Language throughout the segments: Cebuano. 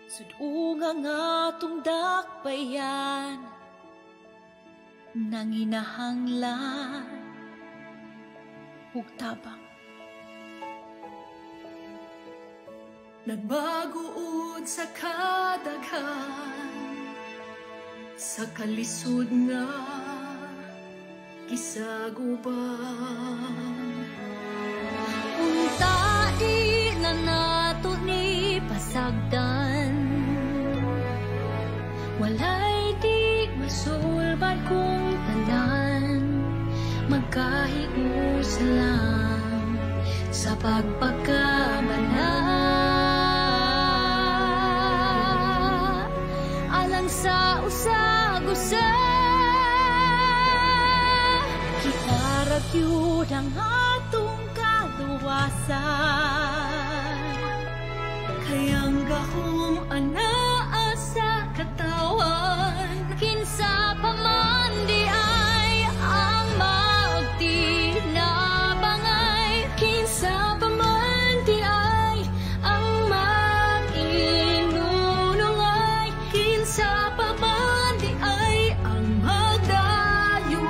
Sudunga nga atong dakbayan, nanginahanglan ug tabang. Nagbaguod sa kadaghan, sa kalisod nga gisaguban. Unta di na nato ni pasagdan, walay di masulbad kung tanan, magkahiusa lang sa pagpagkamala. Alang sa usag-usa, kita ra gyud ang atong kaluwasan. Kay ang gahom anaa sa katawan. Kinsa pa man di ay ang magtinabangay, kinsa pa man di ay ang mag-inunungay, kinsa pa man di ay ang magdayo,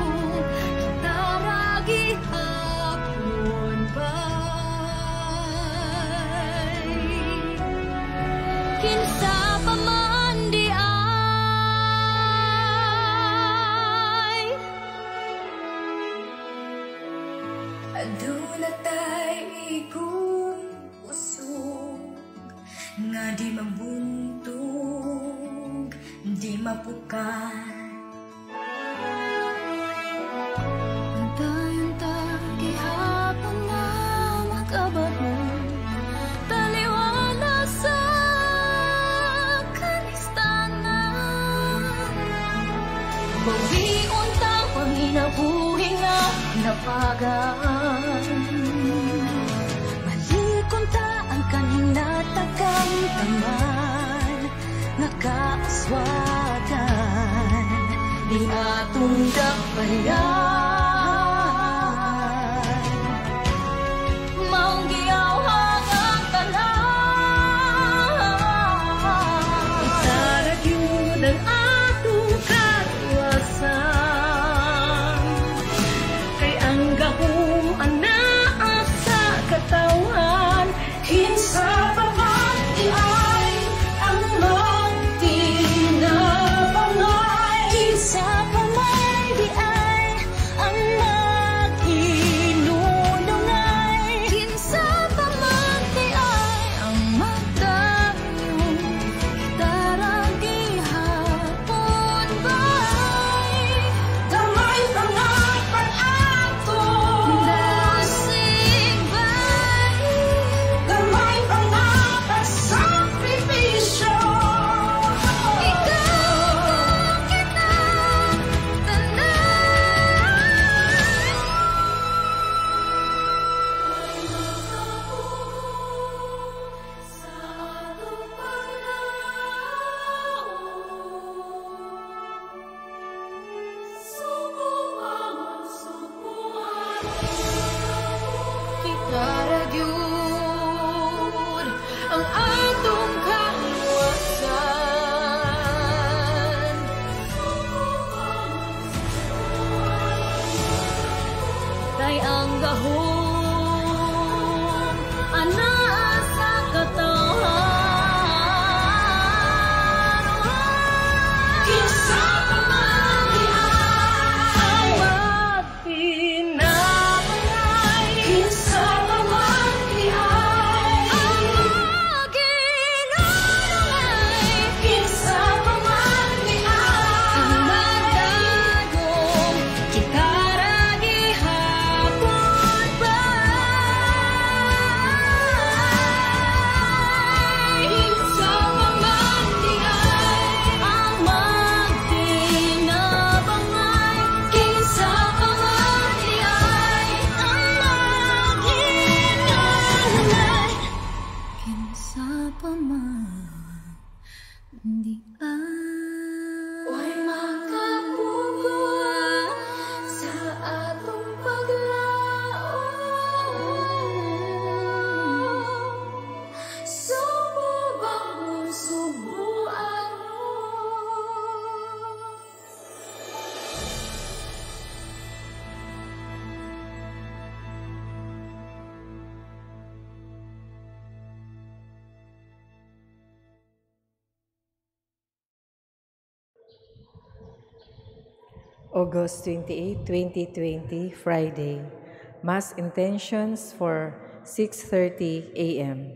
kita ra gihapon bay. Kinsa pa man di ay. Aduna tay igong usog nga di mabuntog, di mapukat. Nagdayon ta gihapon nga makabarong, taliwala sa kanistanan. Bawion ta panginabuhi nga napagan, balikon ta ang kaninatagang taman nga kaaswagan ni atong dakbayan. Maong giyawhag ang tanan, Itara gyud ang atong kaluwasan. Kay ang gahom anaa sa katawan. Kinsa pa man di ay ang magtinabangay, kinsa pa man di ay August 28, 2020, Friday. Mass intentions for 6:30 a.m.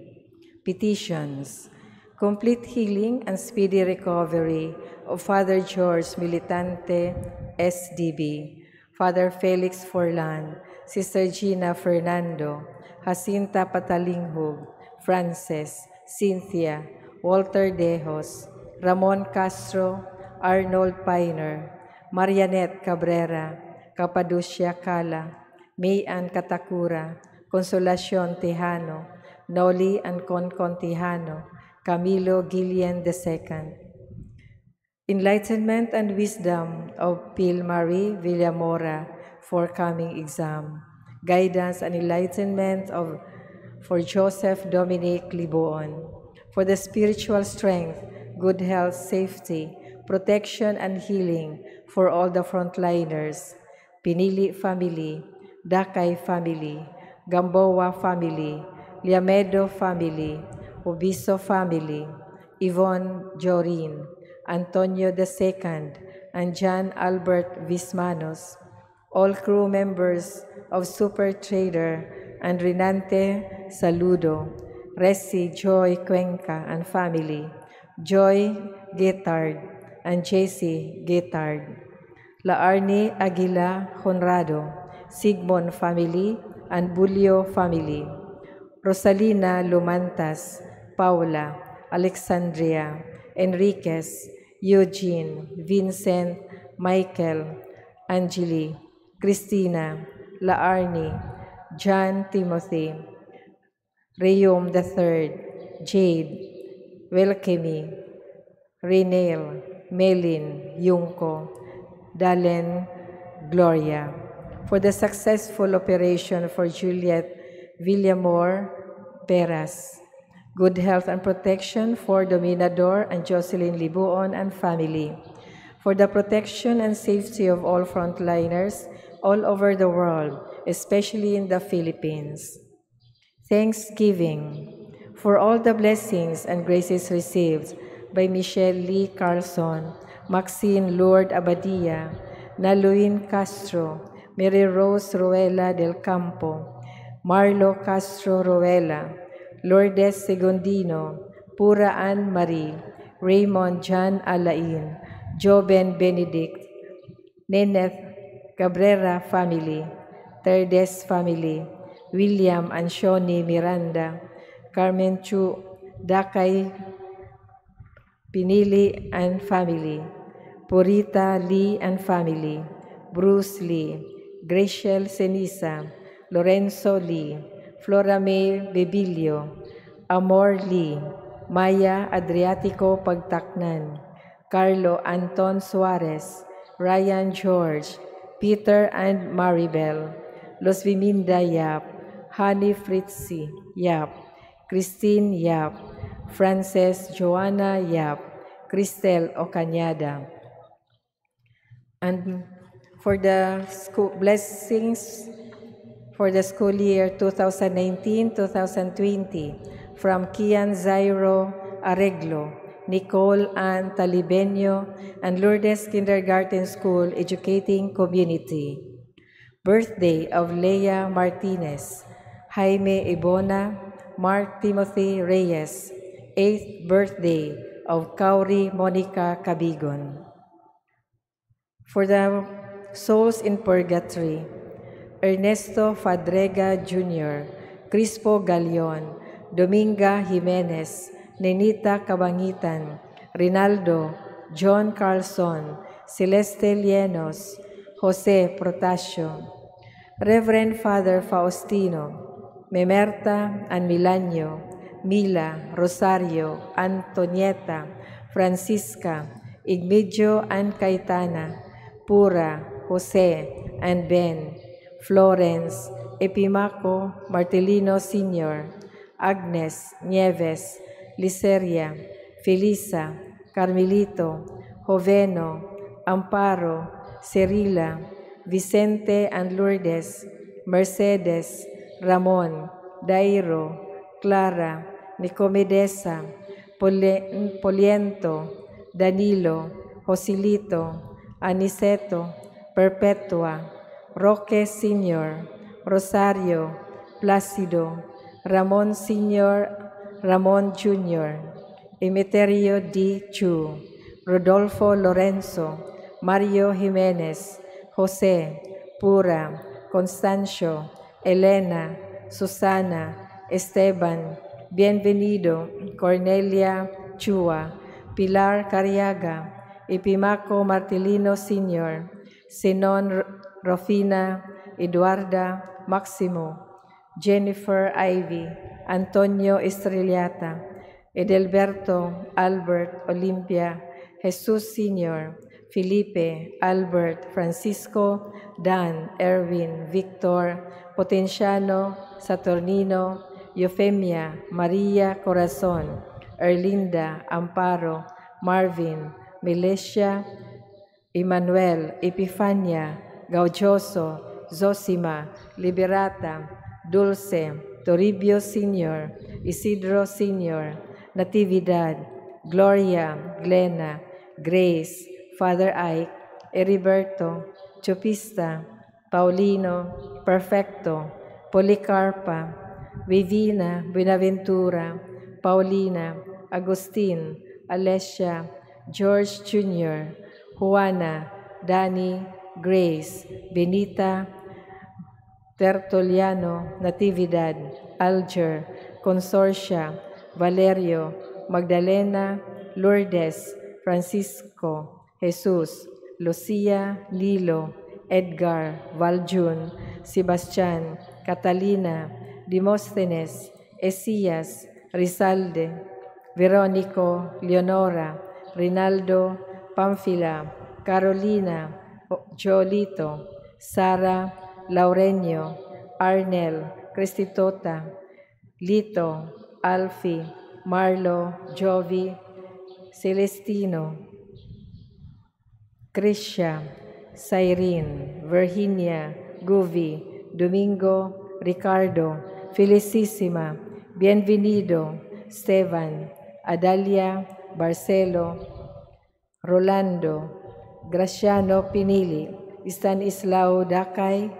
Petitions. Complete healing and speedy recovery of Father George Militante, SDB, Father Felix Forlan, Sister Gina Fernando, Jacinta Patalinghug, Frances, Cynthia, Walter Dejos, Ramon Castro, Arnold Piner, Marianette Cabrera, Capaducia Cala, Mayan Katakura, Consolacion Tejano, Noli and Concon Tejano, Camilo Guillen II. Enlightenment and wisdom of Pil Marie Villamora for coming exam. Guidance and enlightenment of for Joseph Dominic Liboon. For the spiritual strength, good health, safety, protection, and healing for all the frontliners, Pinili family, Dakay family, Gamboa family, Liamedo family, Obiso family, Yvonne Jorin, Antonio II, and John Albert Vismanos, all crew members of Super Trader and Renante Saludo, Resi Joy Cuenca and family, Joy Guettard and JC Guettard, Laarni Aguila Conrado, Sigmon family and Bulio family, Rosalina Lumantas, Paula, Alexandria, Enriquez, Eugene, Vincent, Michael, Angeli, Christina, Laarni, John Timothy, Rayom III, Jade, Welkemi, Renel, Melin, Yungko, Dalen, Gloria. For the successful operation for Juliet Villamor Peras. Good health and protection for Dominador and Jocelyn Libuon and family. For the protection and safety of all frontliners all over the world, especially in the Philippines. Thanksgiving for all the blessings and graces received by Michelle Lee Carlson, Maxine Lourdes Abadia, Naluin Castro, Mary Rose Ruela del Campo, Marlo Castro Ruela, Lourdes Segundino, Pura Ann Marie, Raymond John Alain, Joben Benedict, Neneth Cabrera family, Terdes family, William and Shoni Miranda, Carmen Chu, Dakay Pinili and family, Purita Lee and family, Bruce Lee, Graciel Senisa, Lorenzo Lee, Flora May Bebilio, Amor Lee, Maya Adriatico Pagtaknan, Carlo Anton Suarez, Ryan George, Peter and Maribel, Los Viminda Yap, Honey Fritzi Yap, Christine Yap, Frances Joanna Yap, Cristel Ocañada. And for the school blessings for the school year 2019-2020 from Kian Zairo Areglo, Nicole Ann Talibenio, and Lourdes Kindergarten School Educating Community. Birthday of Leah Martinez, Jaime Ibona, Mark Timothy Reyes, eighth birthday of Kauri Monica Cabigon. For the souls in purgatory, Ernesto Fadrega Jr., Crispo Galion, Dominga Jimenez, Nenita Cabangitan, Rinaldo, John Carlson, Celeste Lienos, Jose Protasio, Reverend Father Faustino, Memerta and Milanio, Mila, Rosario, Antonieta, Francisca, Igmidio and Caetana, Pura, Jose, and Ben, Florence, Epimaco, Martelino Sr., Agnes, Nieves, Liceria, Felisa, Carmelito, Joveno, Amparo, Cerila, Vicente and Lourdes, Mercedes, Ramon, Dairo, Clara, Nicomedesa, Poliento, Danilo, Joselito, Aniceto, Perpetua, Roque Sr., Rosario, Placido, Ramon Sr., Ramon Jr., Emeterio D. Chu, Rodolfo Lorenzo, Mario Jimenez, Jose, Pura, Constancio, Elena, Susana, Esteban, Bienvenido, Cornelia Chua, Pilar Cariaga, Epimaco Martilino Sr., Sinon Rofina, Eduarda Maximo, Jennifer Ivy, Antonio Estrellata, Edelberto, Albert, Olimpia, Jesus Sr., Felipe, Albert, Francisco, Dan, Erwin, Victor, Potenciano, Saturnino, Eufemia, Maria Corazon, Erlinda, Amparo, Marvin, Melessia, Emmanuel, Epifania, Gaudioso, Zosima, Liberata, Dulce, Toribio Sr., Isidro Sr., Natividad, Gloria, Glena, Grace, Father Ike, Heriberto, Chupista, Paulino, Perfecto, Policarpa, Vivina, Buenaventura, Paulina, Agustin, Alessia, George Jr., Juana, Danny, Grace, Benita, Tertuliano, Natividad, Alger, Consorcia, Valerio, Magdalena, Lourdes, Francisco, Jesus, Lucia, Lilo, Edgar, Valjun, Sebastian, Catalina, Demosthenes, Esias, Rizalde, Veronico, Leonora, Rinaldo, Pamphila, Carolina, Jolito, Sara, Laurenio, Arnel, Cristitota, Lito, Alfie, Marlo, Jovi, Celestino, Krisha, Cyrene, Virginia, Guvi, Domingo, Ricardo, Felicissima, Bienvenido, Stevan, Adalia, Barcelo, Rolando, Graciano Pinili, Stanislao Dakay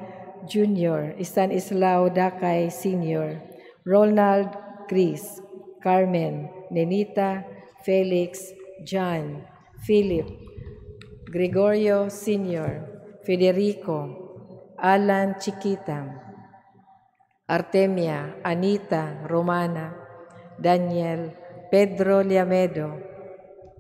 Jr., Stanislao Dakay Sr., Ronald Chris, Carmen, Nenita, Felix, John, Philip, Gregorio Sr., Federico, Alan Chiquita, Artemia, Anita, Romana, Daniel, Pedro Liamedo,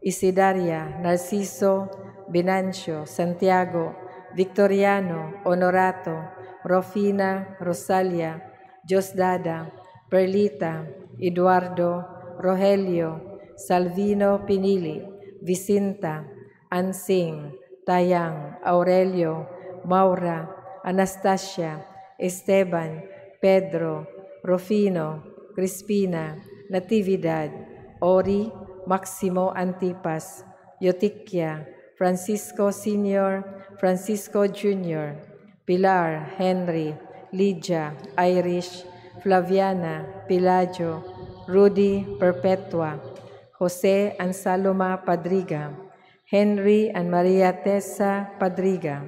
Isidaria, Narciso, Benancio, Santiago, Victoriano, Honorato, Rofina, Rosalia, Diosdada, Perlita, Eduardo, Rogelio, Salvino Pinili, Vicinta, Ansing, Tayang, Aurelio, Maura, Anastasia, Esteban, Pedro, Rufino, Crispina, Natividad, Ori, Maximo Antipas, Yotikia, Francisco Sr., Francisco Jr., Pilar, Henry, Lydia, Irish, Flaviana, Pelagio, Rudy Perpetua, Jose and Saloma Padriga, Henry and Maria Tessa Padriga,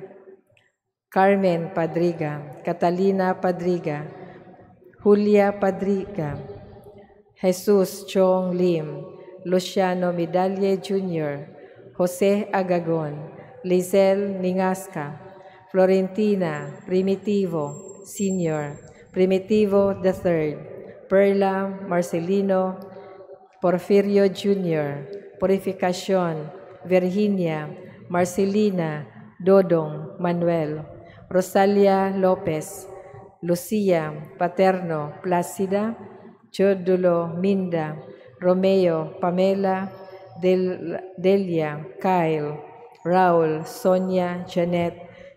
Carmen Padriga, Catalina Padriga, Julia Padriga, Jesus Chong Lim, Luciano Medalle Jr., Jose Agagon, Lizelle Ningasca, Florentina Primitivo Sr., Primitivo III, Perla Marcelino, Porfirio Jr., Purificacion, Virginia, Marcelina, Dodong, Manuel, Rosalia Lopez, Lucia, Paterno, Placida, Teodulo, Minda, Romeo, Pamela, Delia, Kyle, Raul, Sonia, Janet,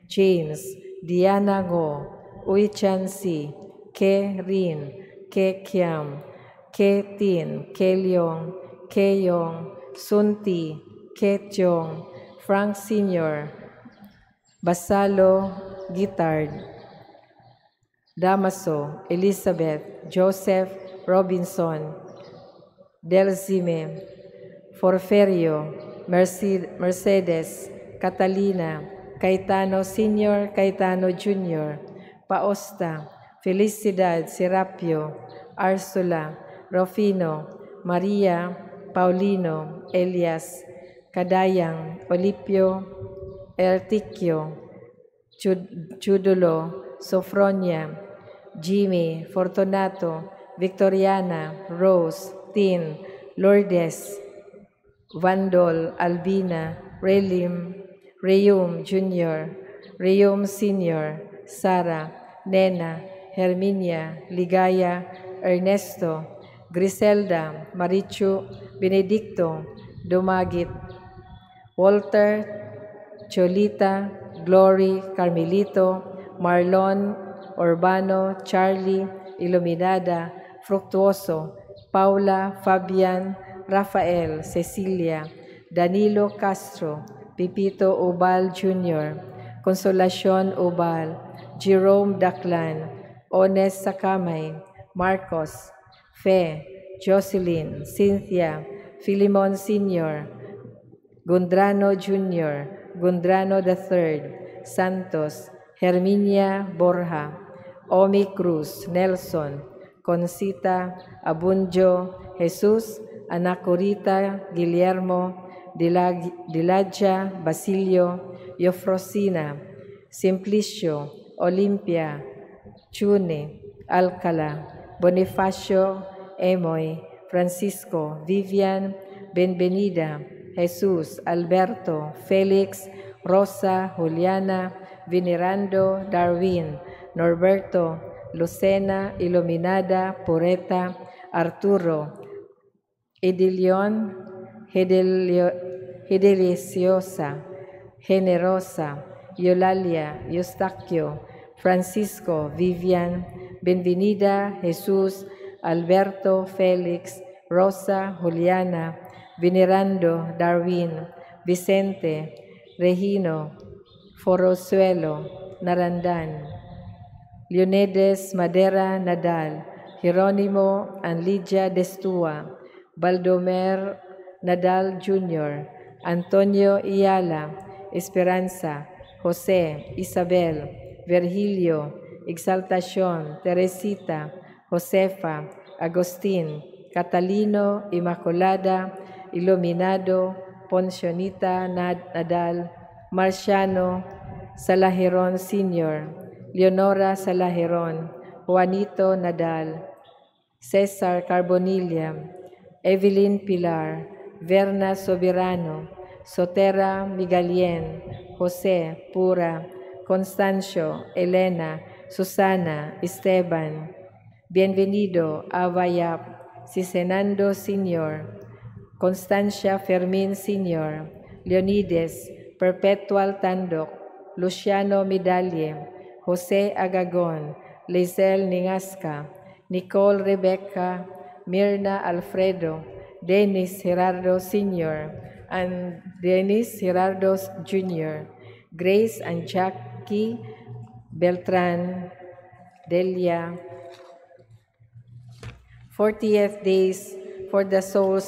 James, Diana Go, Uy Chan Si, Ke Rin, Ke Kiam, Ke Tin, Ke Leong, Ke Yong, Sunti, Ke Tiong, Frank Sr., Basalo, Guitard, Damaso, Elizabeth, Joseph, Robinson, Delzime, Porferio, Mercedes, Catalina, Cayetano Sr., Cayetano Jr., Paosta, Felicidad, Serapio, Arsula, Rufino, Maria, Paulino, Elias, Kadayang, Olipio, Ertiquio, Chudulo, Sofronia, Jimmy, Fortunato, Victoriana, Rose, Tin, Lourdes, Vandol, Albina, Relim, Reyum Jr., Reyum Sr., Sara, Nena, Herminia, Ligaya, Ernesto, Griselda, Marichu, Benedicto, Dumagit, Walter, Cholita, Glory, Carmelito, Marlon, Urbano, Charlie, Iluminada, Fructuoso, Paula, Fabian, Rafael, Cecilia, Danilo Castro, Pipito Ubal Jr., Consolacion Ubal, Jerome Daclan, Ones Sakamay, Marcos, Fe, Jocelyn, Cynthia, Philemon Sr., Gondrano Jr., Gondrano III, Santos, Herminia Borja, Omi Cruz, Nelson, Concita, Abunjo, Jesus, Anacorita, Guillermo, Diladja, Basilio, Eufrosina, Simplicio, Olimpia, Chune, Alcala, Bonifacio, Emoy, Francisco, Vivian, Benvenida, Jesus, Alberto, Felix, Rosa, Juliana, Venerando, Darwin, Norberto, Lucena, Iluminada, Pureta, Arturo, Edilion, Hedeliciosa, Generosa, Eulalia, Eustaquio, Francisco, Vivian, Benvenida, Jesus, Alberto, Felix, Rosa, Juliana, Venerando, Darwin, Vicente, Regino, Forosuelo, Narandan, Leonides Madera Nadal, Jeronimo and Lydia Destua, Baldomer Nadal Jr., Antonio Iala, Esperanza, Jose, Isabel, Virgilio, Exaltacion, Teresita, Josefa, Agustin, Catalino, Immaculada, Iluminado, Poncionita Nadal, Marciano, Salajeron Sr., Leonora Salajeron, Juanito Nadal, Cesar Carbonilla, Evelyn Pilar, Verna Soberano, Sotera Migalien, Jose Pura, Constancio, Elena, Susana, Esteban, Bienvenido, Avayap, Sisenando Sr., Constancia Fermin Sr., Leonides, Perpetual Tandok, Luciano Medalle, Jose Agagon, Lizel Ningasca, Nicole Rebecca, Mirna Alfredo, Dennis Gerardo Sr., and Dennis Gerardo Jr., Grace and Jackie Beltran, Delia, 40th days for the soul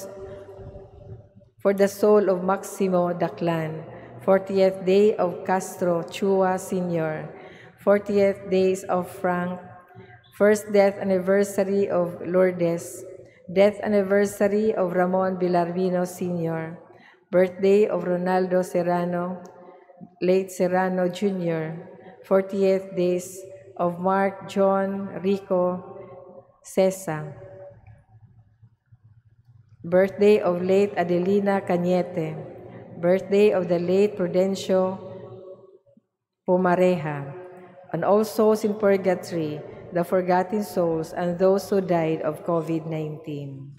of Maximo Daclan, 40th day of Castro Chua Sr., 40th days of Frank, first death anniversary of Lourdes, death anniversary of Ramon Villarvino Sr., birthday of Ronaldo Serrano, late Serrano Jr., 40th days of Mark John Rico Cesa, birthday of late Adelina Cañete, birthday of the late Prudencio Pumareja, and all souls in purgatory, the forgotten souls, and those who died of COVID-19.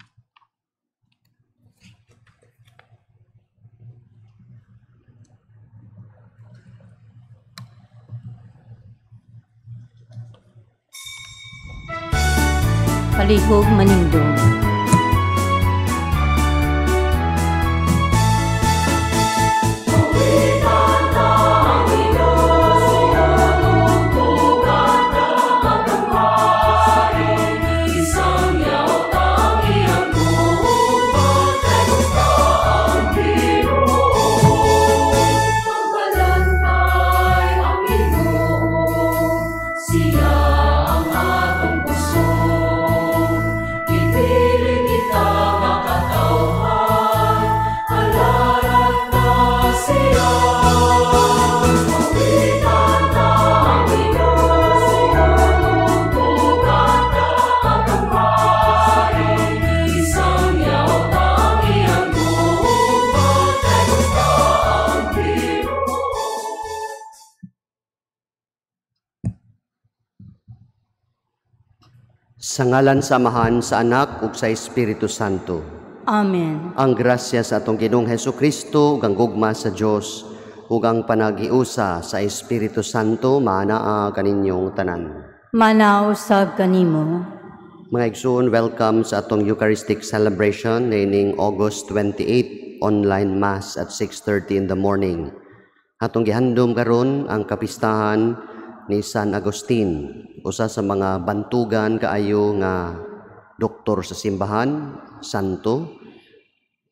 Palihog manindog. Sa ngalan sa Amahan, sa Anak ug sa Espiritu Santo. Amen. Ang grasya sa atong Ginoong Hesukristo ug ang gugma sa Dios ug ang panaghiusa sa Espiritu Santo maanaa kaninyong tanan. Manaa usab kanimo. Mga igsoon, welcome sa atong Eucharistic celebration niining August 28, online mass at 6:30 in the morning. Atong gihandom karon ang kapistahan ni San Agustin, usa sa mga bantugan kaayo nga doktor sa simbahan, santo,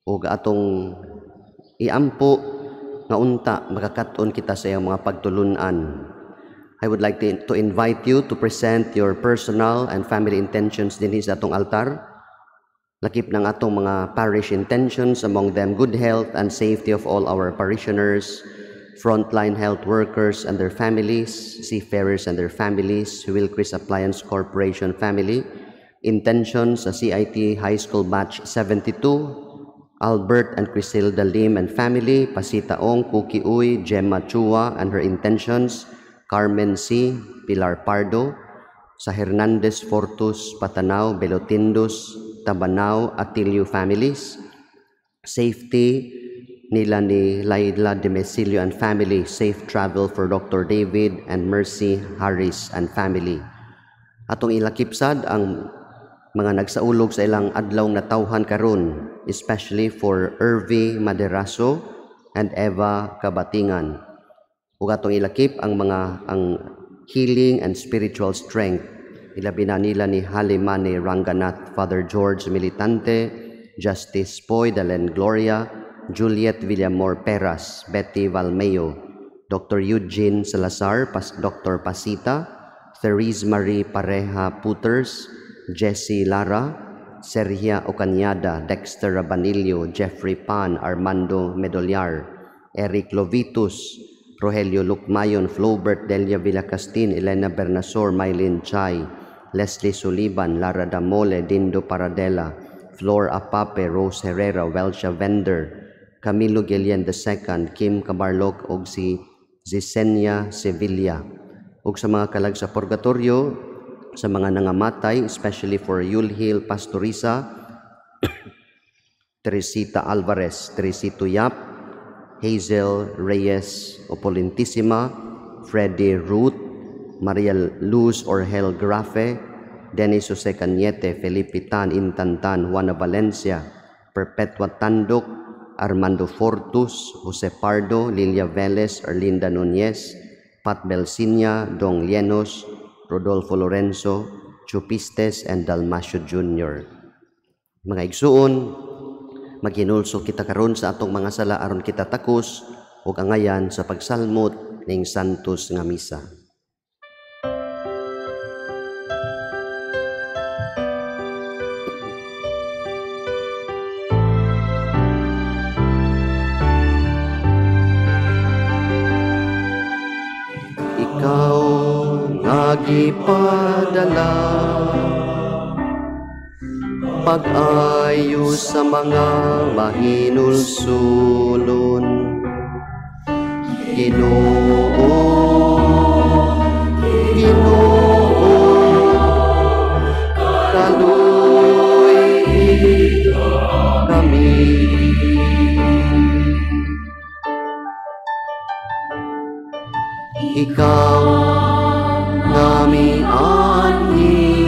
ug atong iampo nga unta makakat-on kita sa iyang mga pagtulun-an. I would like to invite you to present your personal and family intentions dinhi sa atong altar. Lakip ng atong mga parish intentions, among them good health and safety of all our parishioners, frontline health workers and their families, seafarers and their families, Wilcris Appliance Corporation family, intentions sa CIT High School Batch 72, Albert and Crisilda Lim and family, Pasita Ong, Cookie Uy, Gemma Chua and her intentions, Carmen C., Pilar Pardo, sa Hernandez Fortus, Patanao, Belotindus, Tabanao, Atilio families, safety nila ni Laila de Mesilio and family, safe travel for Dr. David and Mercy Harris and family. Atong ilakipsad ang mga nagsaulog sa ilang adlaw nga tawhan karon, especially for Irvi Maderaso and Eva Kabatingan. Ug atong ilakip ang mga ang healing and spiritual strength ilabi na nila ni Halimane Ranganath, Father George Militante, Justice Poy Dalen Gloria, Juliet Villamor Peras, Betty Valmeo, Dr. Eugene Salazar, Dr. Pasita, Therese Marie Pareja Puters, Jesse Lara, Sergia Ocanyada, Dexter Rabanillo, Jeffrey Pan, Armando Medolyar, Eric Lovitus, Rogelio Lukmayon, Flobert Delia Villacastin, Elena Bernasor, Mylene Chay, Leslie Sullivan, Lara Damole, Dindo Paradela, Flor Apape, Rose Herrera, Welcha Vender, Camilo Guillen II, Kim Cabarlok og si Zisenia Sevilla. Ug sa mga kalag sa purgatorio, sa mga nangamatay, especially for Yulhil Pastoriza, Teresita Alvarez, Teresito Yap, Hazel Reyes Opolintissima, Freddie Ruth, Maria Luz Orgel Grafe, Dennis Jose Cañete, Felipe Tan Intantan, Juana Valencia, Perpetua Tandok, Armando Fortus, Jose Pardo, Lilia Velez, Erlinda Nunez, Pat Belsinia, Dong Llenos, Rodolfo Lorenzo, Chupistes, and Dalmasio Jr. Mga igsuon, maghinulso kita karon sa atong mga sala aron kita takos ug angayan sa pagsalmot ning Santos nga Misa. Ikaw nga gipadala pag-ayo sa mga mahinulsulon, Ginoo, Ginoo, kaluy kami. Ikaw nami anhi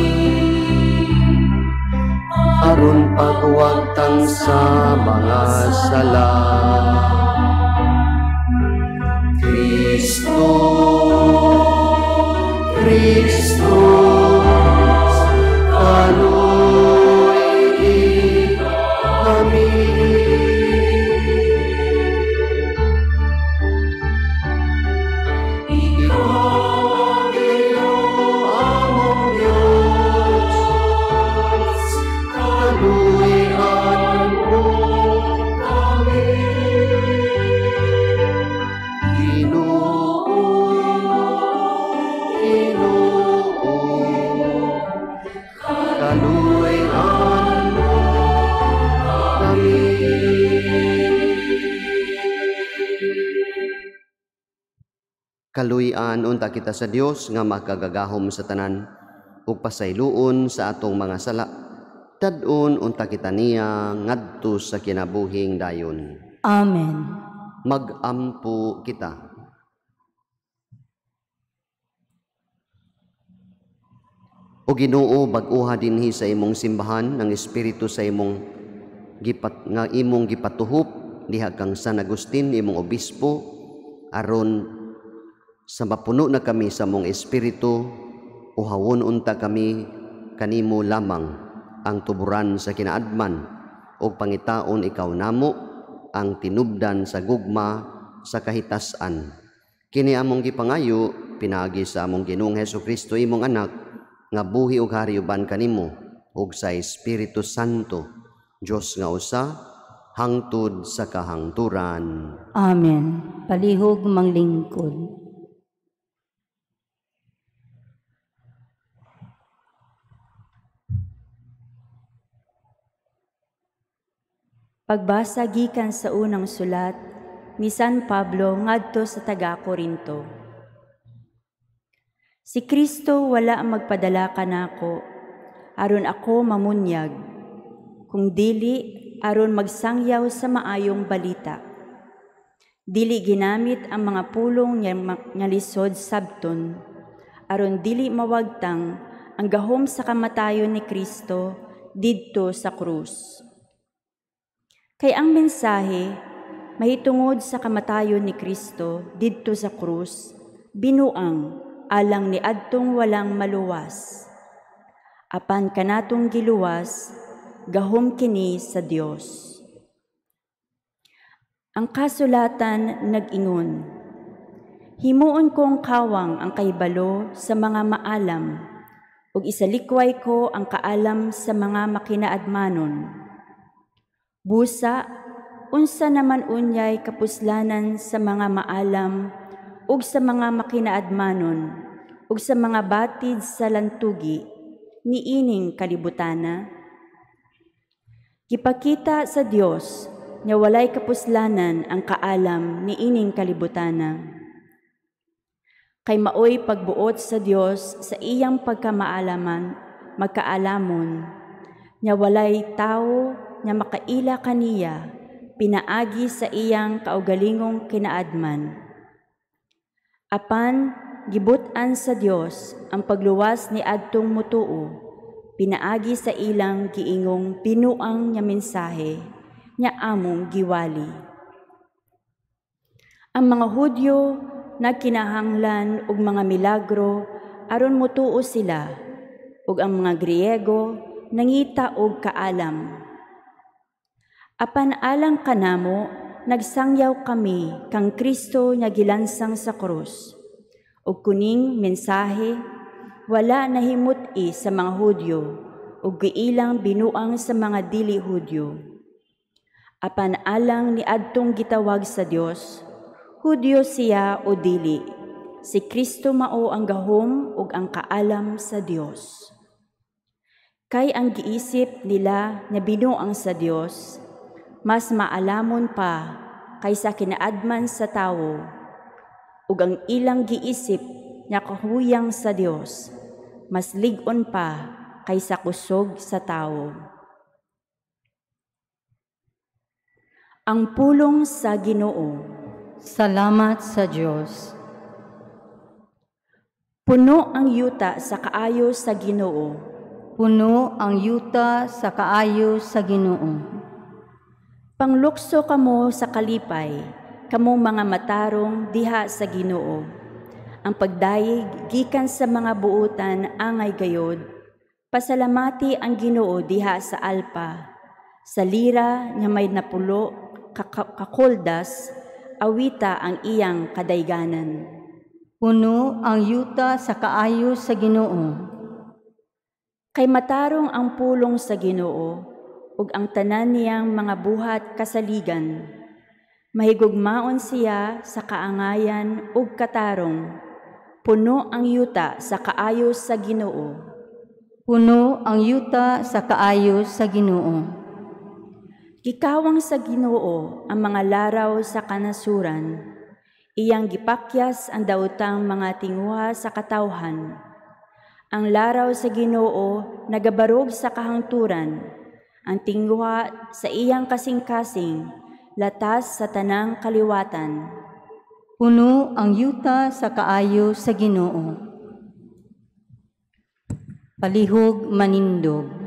aron pagwagtang sa mga sala. Kristo, Kristo, kaluy kami. Kaluy-an unta kita sa Dios nga makagagahom sa tanan. ug pasayloon sa atong mga sala. Tad-on unta kita niya ngadto sa kinabuhing dayon. Amen. Magampo kita. O Ginoo, bag-oha dinhi sa imong simbahan ang espiritu sa imong nga imong gipatuhop diha kang San Agustin imong obispo, aron sa mapuno na kami sa mong espiritu, uhawon unta kami kanimo lamang ang tuburan sa kinaadman, ug pangitaon ikaw namo ang tinubdan sa gugma sa kahitas-an. Kini among gipangayo pinaagi sa among Ginoong Hesukristo imong anak, nga buhi ug hari uban kanimo ug sa Espiritu Santo, Dios nga usa, hangtod sa kahangturan. Amen. Palihog manglingkod. Pagbasa gikan sa unang sulat ni San Pablo ngadto sa taga-Korinto. Si Kristo wala magpadala kanako aron ako mamunyag, kung dili aron magsangyaw sa maayong balita. Dili ginamit ang mga pulong nga lisod sabton, aron dili mawagtang ang gahom sa kamatayon ni Kristo didto sa krus. Kay ang mensahe mahitungod sa kamatayon ni Kristo didto sa krus, binuang alang ni adtong walang maluwas. Apan kanatong giluwas, gahom kini sa Dios. Ang kasulatan nag-ingon, himuon kong kawang ang kahibalo sa mga maalam, ug isalikway ko ang kaalam sa mga makinaadmanon. Busa, unsa naman unyay kapuslanan sa mga maalam ug sa mga makinaadmanon, ug sa mga batid sa lantugi niining kalibutana? Gipakita sa Dios nga walay kapuslanan ang kaalam niining kalibutana. Kay maoy pagbuot sa Dios sa iyang pagkamaalaman, magkaalamon, nga walay tawo nga makaila kaniya pinaagi sa iyang kaugalingong kinaadman. Apan gibut-an sa Dios ang pagluwas ni adtong mutuo, pinaagi sa ilang giingong binuang nga mensahe nga among giwali. Ang mga Hudyo nagkinahanglan og mga milagro aron mutuo sila, ug ang mga Griego nangita og kaalam. Apan alang kanamo, nagsangyaw kami kang Kristo nga gilansang sa krus. Ug kuning mensahe wala nahimut-i sa mga Hudyo ug giilang binuang sa mga dili Hudyo. Apan alang ni adtong gitawag sa Dios, Hudyo siya o dili, si Kristo mao ang gahom ug ang kaalam sa Dios. Kay ang giisip nila nga binuang sa Dios, mas maalamon pa kaysa kinaadman sa tawo, ug ang ilang giisip nga kahuyang sa Dios, mas lig-on pa kaysa kusog sa tawo. Ang pulong sa Ginoo. Salamat sa Dios. Puno ang yuta sa kaayo sa Ginoo. Puno ang yuta sa kaayo sa Ginoo. Panglukso kamo sa kalipay, kamong mga matarong diha sa Ginoo. Ang pagdayeg gikan sa mga buutan angay gayod. Pasalamati ang Ginoo diha sa alpa. Sa lira nga may napulo kakoldas, awita ang iyang kadayganan. Puno ang yuta sa kaayo sa Ginoo. Kay matarong ang pulong sa Ginoo, ug ang tanan niyang mga buhat kasaligan. Mahigugmaon siya sa kaangayan ug katarong. Puno ang yuta sa kaayo sa Ginoo. Puno ang yuta sa kaayo sa Ginoo. Gikawang sa Ginoo ang mga laraw sa kanasuran. Iyang gipakyas ang daotang mga tinguha sa katawhan. Ang laraw sa Ginoo nagabarog sa kahangturan, ang tingwa sa iyang kasing-kasing, latas sa tanang kaliwatan. Puno ang yuta sa kaayo sa Ginoo. Palihog manindog.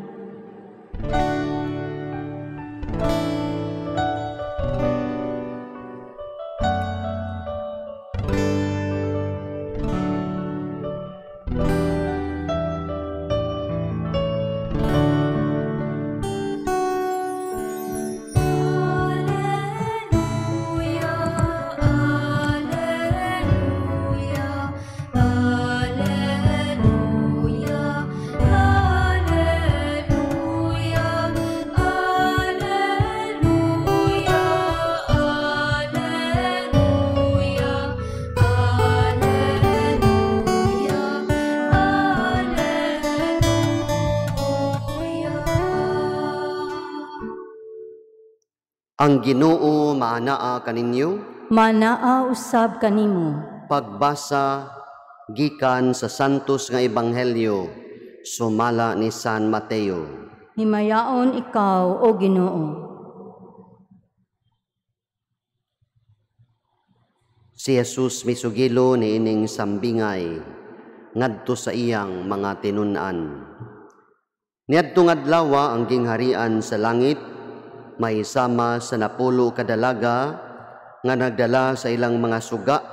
Ang Ginoo maanaa kaninyo, manaa usab kanimo. Pagbasa gikan sa Santos nga Ebanghelyo sumala ni San Mateo. Himayaon ikaw, o Ginoo. Si Jesus misugilo niining sambingay ngadto sa iyang mga tinun-an. Niadtong adlaw ang gingharian sa langit may sama sa 10 ka dalaga nga nagdala sa ilang mga suga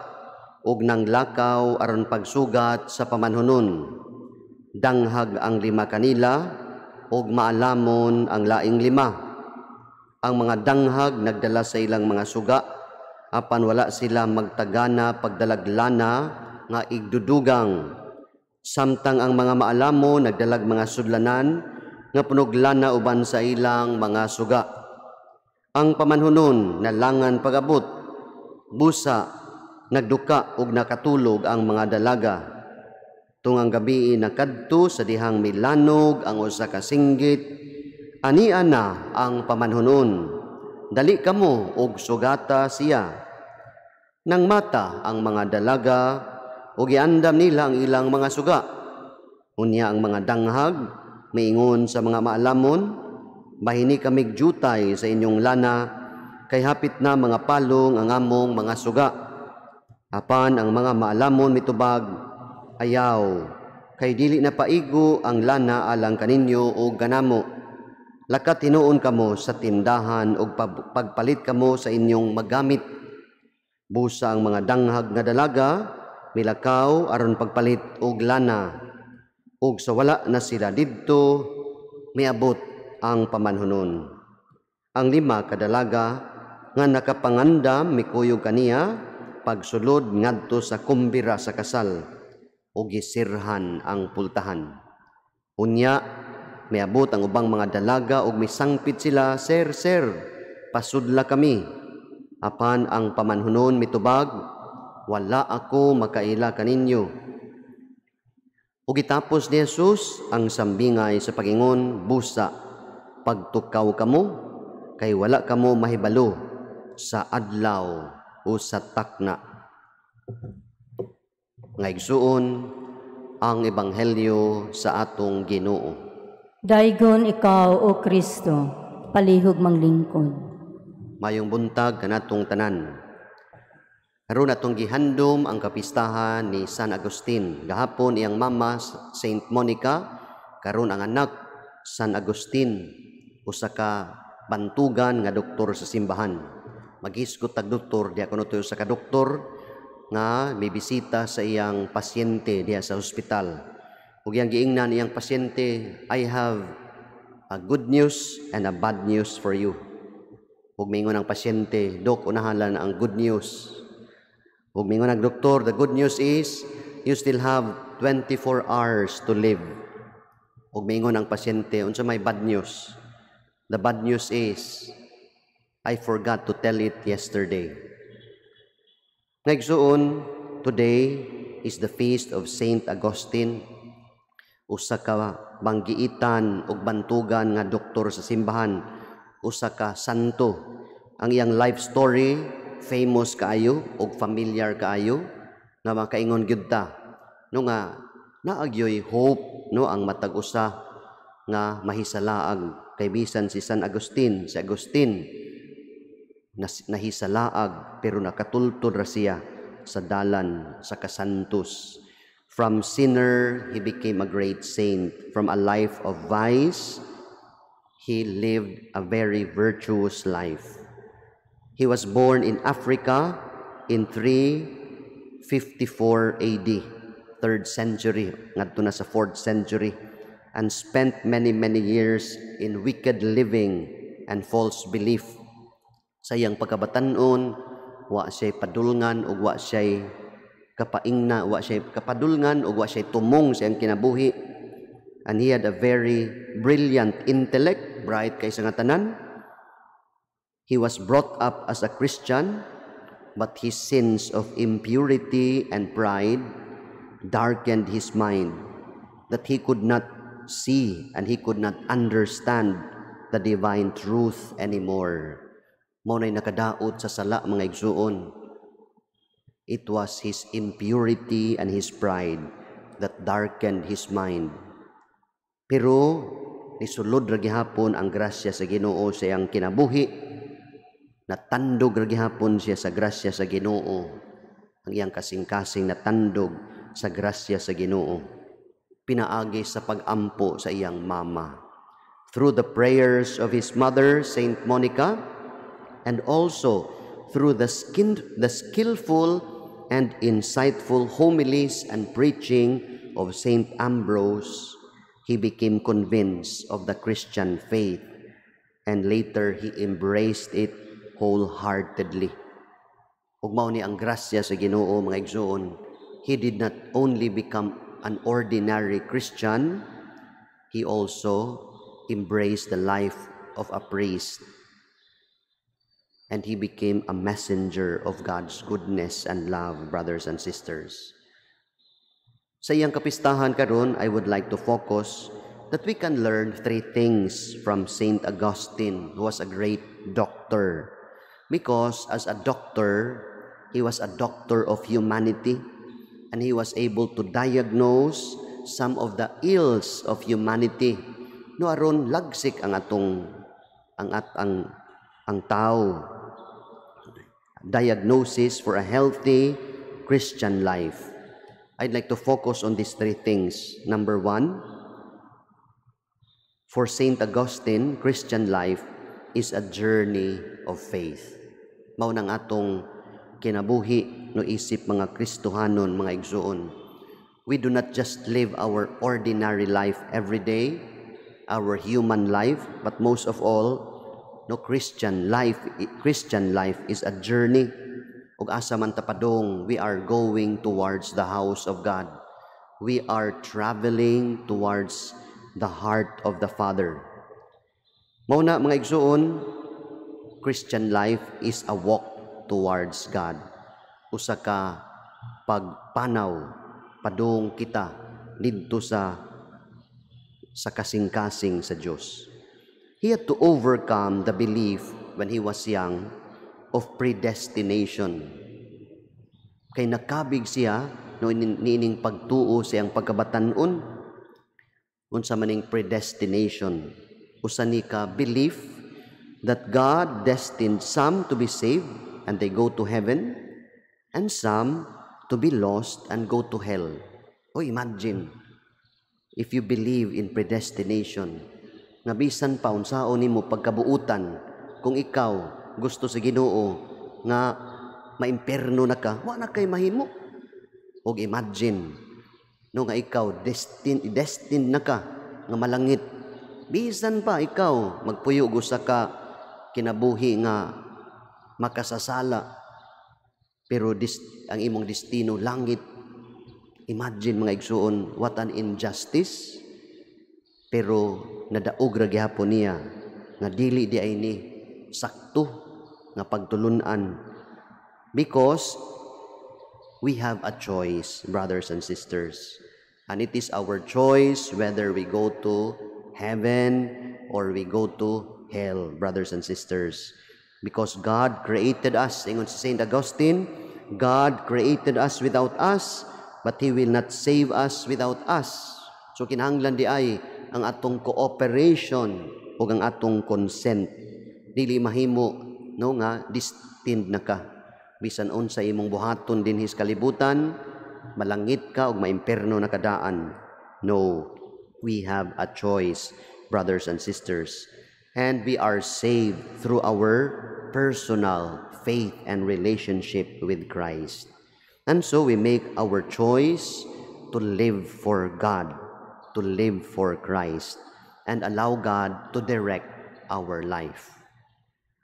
ug nanglakaw aron pagsugat sa pamanhunon. Danghag ang 5 kanila ug maalamon ang laing 5. Ang mga danghag nagdala sa ilang mga suga apan wala sila magtagana pagdalaglana nga igdudugang. Samtang ang mga maalamon nagdalag mga sudlanan nga punog lana uban sa ilang mga suga. Ang pamanhunon nalangan pag-abot, busa nagduka ug nakatulog ang mga dalaga. Tungang gabi nakadto sa dihang milanog ang usa ka singgit, ania na ang pamanhunon, dali kamo og sugata siya. Nang mata ang mga dalaga ug giandam nila ang ilang mga suga. Unya ang mga danghag miingon sa mga maalamon, bahini kamig jutay sa inyong lana, kay hapit na mga palong ang among mga suga. Apan ang mga maalamon mitubag, ayaw, kay dili na paigo ang lana alang kaninyo o ganamo. Lakat hinuon kamo sa tindahan o pagpalit kamo sa inyong magamit. Busa ang mga danghag nga dalaga, milakaw aron pagpalit og lana. Og sa wala na sila didto, miabot ang pamanhunon. Ang 5 ka dalaga nga nakapangandam mikuyog kaniya pagsulod ngadto sa kumbira sa kasal ug gisirhan ang pultahan. Unya miabot ang ubang mga dalaga ug misangpit sila, "Sir, sir, pasudla kami." Apan ang pamanhunon mitubag, "Wala ako makaila kaninyo." Ug gitapos ni Jesus ang sambingay sa pagingon, busa pagtukaw kamo, kay wala kamo mahibalo sa adlaw o sa takna. Nga igsuon ang Ebanghelyo sa atong Ginoo. Daygon ikaw, o Kristo, palihog manglingkod. Mayong buntag kanatong tanan. Karon atong gihandom ang kapistahan ni San Agustin. Gahapon iyang mama Saint Monica, karon ang anak San Agustin, usa ka bantugan nga doktor sa simbahan. Magisgot tag doktor, diha kuno tuyo sa ka doktor nga may bisita sa iyang pasyente diha sa ospital. Ug iyang giingnan iyang pasyente, "I have a good news and a bad news for you." Ug miingon ang pasyente, "Dok, unahan ang good news." Ug miingon ang doktor, "The good news is you still have 24 hours to live." Ug miingon ang pasyente, "Unsa may bad news?" "The bad news is I forgot to tell it yesterday." Ngaigsuon, today is the feast of Saint Augustine, usa ka banggiitan ug bantugan nga doktor sa simbahan, usa ka santo. Ang iyang life story famous kaayo ug familiar kaayo nga makaingon gyud ta no nga Naa gyoy hope, no, ang matag usa nga mahisalaag, kay bisan si San Agustin, si Agustin nahisalaag, pero nakatultol ra siya sa dalan sa kasantos. From sinner, he became a great saint. From a life of vice, he lived a very virtuous life. He was born in Africa in 354 AD, 3rd century, ngadto na sa 4th century, and spent many, many years in wicked living and false belief. Sa iyang pagkabatan-on, wa siya'y padulngan ug wa siya'y kapaingna, wa siya'y kapadulngan ug wa siya'y tumong sa iyang kinabuhi. And he had a very brilliant intellect, bright kay sa nga tanan. He was brought up as a Christian, but his sins of impurity and pride darkened his mind, that he could not see and he could not understand the divine truth anymore. Mao na'y nakadaot sa sala, mga igsuon. It was his impurity and his pride that darkened his mind. Pero nisulod ra gihapon ang grasya sa Ginoo sa iyang kinabuhi. Natandog ra gihapon siya sa grasya sa Ginoo. Ang iyang kasing-kasing natandog sa grasya sa Ginoo. Pinaagi sa pag-ampo sa iyang mama. Through the prayers of his mother, Saint Monica, and also through the skillful and insightful homilies and preaching of Saint Ambrose, he became convinced of the Christian faith, and later he embraced it wholeheartedly. Ug mao ni ang grasya sa Ginoo, mga igsoon. He did not only become an ordinary Christian, he also embraced the life of a priest. And he became a messenger of God's goodness and love, brothers and sisters. Sa iyang kapistahan karon, I would like to focus that we can learn three things from Saint Augustine, who was a great doctor. Because as a doctor, he was a doctor of humanity, and he was able to diagnose some of the ills of humanity. No, aron lagsik ang atong ang at ang tao. Diagnosis for a healthy Christian life. I'd like to focus on these three things. Number one, for Saint Augustine, Christian life is a journey of faith. Mao nang atong kinabuhi, no, isip mga Kristohanon, mga igsuon. We do not just live our ordinary life every day, our human life, but most of all, no, Christian life is a journey. Ug asa man ta padung, we are going towards the house of God. We are traveling towards the heart of the Father. Mao na, mga igsuon, Christian life is a walk towards God. Usa ka pagpanaw padung kita didto sa kasing-kasing sa Dios. He had to overcome the belief when he was young of predestination. Kay nakabig siya, no, niining pagtuo sa iyang pagkabatan-on. Unsa maning predestination? Usa ni ka belief that God destined some to be saved and they go to heaven, and some to be lost and go to hell. Oh, imagine if you believe in predestination, nga bisan pa unsaon nimo pagkabuutan, kung ikaw gusto sa Ginoo nga maimperno na ka, wa na kay mahimo. Og imagine, no, nga ikaw destined na ka nga malangit. Bisan pa ikaw magpuyo usa ka kinabuhi nga makasasala, pero ang imong destino langit. Imagine, mga igsuon, what an injustice. Pero nadaog ra gihapon niya nga dili diay ni sakto nga pagtulun-an, because we have a choice, brothers and sisters. And it is our choice whether we go to heaven or we go to hell, brothers and sisters. Because God created us, ingon si Saint Augustine, God created us without us. but He will not save us without us. So kinahanglan diay ang atong cooperation ug ang atong consent. Dili mahimo, no, nga destined na ka. Bisan unsa imong buhaton dinhi sa kalibutan, malangit ka ug maimperno na ka daan. No, we have a choice, brothers and sisters. And we are saved through our personal faith and relationship with Christ. And so we make our choice to live for God, to live for Christ, and allow God to direct our life.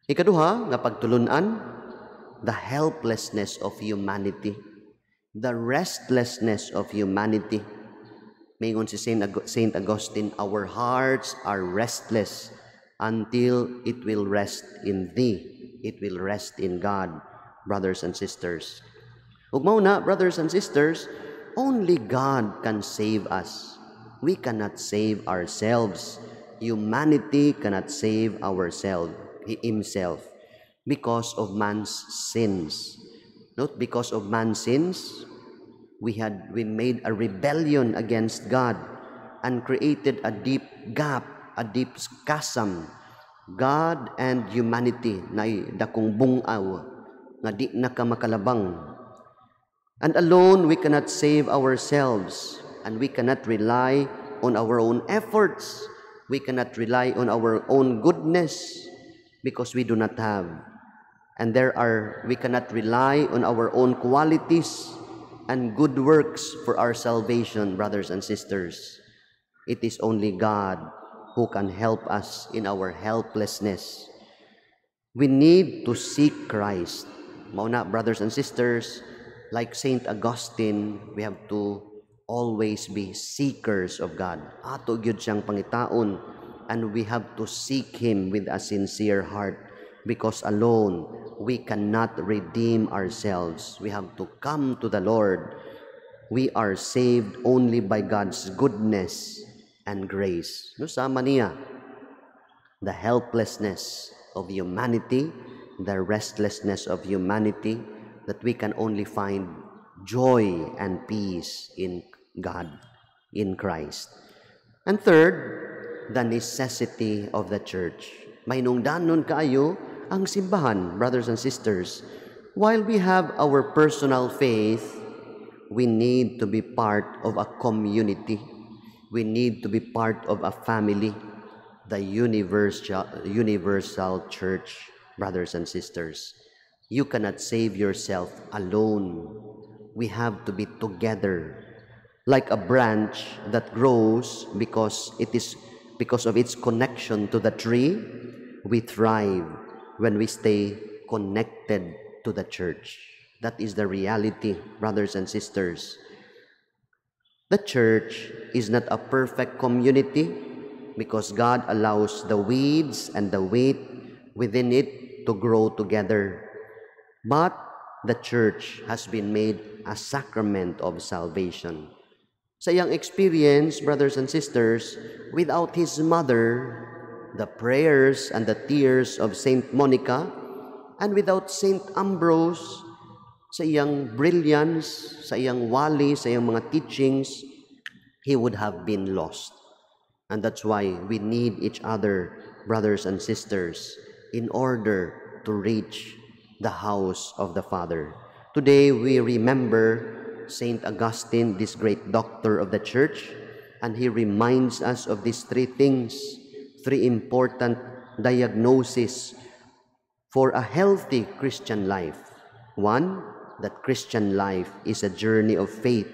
Ikaduha nga pagtulunan, the helplessness of humanity, the restlessness of humanity. Mingon si Saint Augustine, "Our hearts are restless until it will rest in Thee." It will rest in God, brothers and sisters. Ug mao na, brothers and sisters, only God can save us. We cannot save ourselves. Humanity cannot save ourselves, himself, because of man's sins. Not because of man's sins, we made a rebellion against God and created a deep gap, a deep chasm. God and humanity na dakong bungaw nga di na ka makalabang. And alone we cannot save ourselves, and we cannot rely on our own efforts. We cannot rely on our own goodness because we do not have. And there are we cannot rely on our own qualities and good works for our salvation, brothers and sisters. It is only God who can help us in our helplessness. We need to seek Christ. Mao na, brothers and sisters, like Saint Augustine, we have to always be seekers of God. Ato gyud siyang pangitaon, and we have to seek Him with a sincere heart because alone we cannot redeem ourselves. We have to come to the Lord. We are saved only by God's goodness and grace. No, sama niya, the helplessness of humanity, the restlessness of humanity, that we can only find joy and peace in God, in Christ. And third, the necessity of the church. Mahinungdanon kaayo ang simbahan, brothers and sisters. While we have our personal faith, we need to be part of a community. We need to be part of a family, the universal church, brothers and sisters. You cannot save yourself alone. We have to be together. Like a branch that grows because of its connection to the tree, we thrive when we stay connected to the church. That is the reality, brothers and sisters. The church is not a perfect community because God allows the weeds and the wheat within it to grow together. But the church has been made a sacrament of salvation. Sa iyang experience, brothers and sisters, without his mother, the prayers and the tears of Saint Monica, and without Saint Ambrose, sa iyang brilliance, sa iyang wali, sa iyang mga teachings, he would have been lost. And that's why we need each other, brothers and sisters, in order to reach the house of the Father. Today, we remember Saint Augustine, this great doctor of the church, and he reminds us of these three things, three important diagnoses for a healthy Christian life. One, that Christian life is a journey of faith.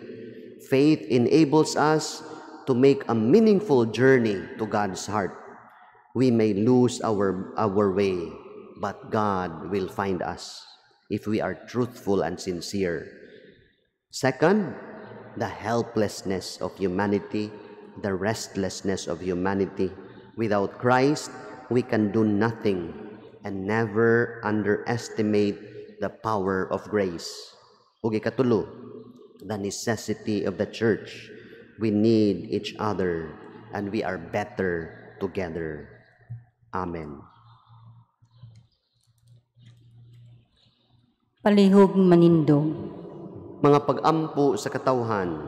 Faith enables us to make a meaningful journey to God's heart. We may lose our way, but God will find us if we are truthful and sincere. Second, the helplessness of humanity, the restlessness of humanity. Without Christ, we can do nothing, and never underestimate the power of grace. Ug ikatulo, the necessity of the church. We need each other and we are better together. Amen. Palihog manindog. Mga pagampo sa katawhan.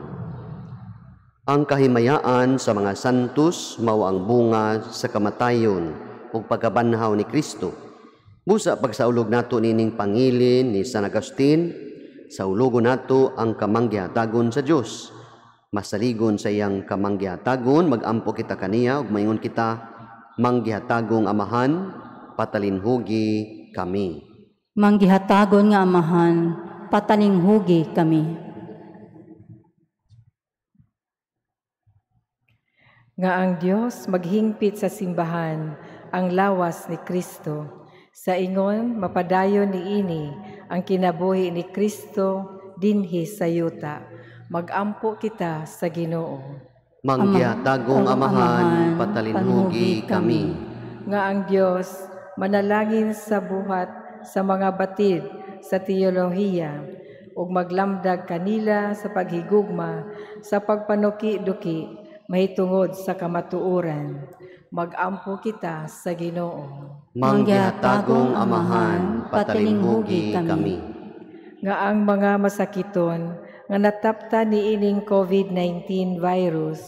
Ang kahimayaan sa mga santos mao ang bunga sa kamatayon ug pagkabanhaw ni Kristo. Busa pagsaulog nato nining pangilin ni San Agustin, saulogon nato ang kamanggihatagon sa Dios. Masaligon sa iyang kamanggihatagon, magampo kita kaniya ug maingon kita, manggihatagong Amahan, patalinhugi kami. Manggihatagon nga Amahan, patalinghugi kami. Nga ang Dios maghingpit sa simbahan ang lawas ni Kristo. Sa ingon mapadayon niini ang kinabuhi ni Kristo dinhi sa yuta. Magampo kita sa Ginoo. Manggihatagong Amahan, patalinhugi kami. Nga ang Dios manalangin sa buhat sa mga batid sa teolohiya ug maglamdag kanila sa paghigugma sa pagpanuki-duki mahitungod sa kamatuoran. Magampo kita sa Ginoo. Manggihatagong Amahan, patalinhugi kami. Nga ang mga masakiton nga natapta niining COVID-19 virus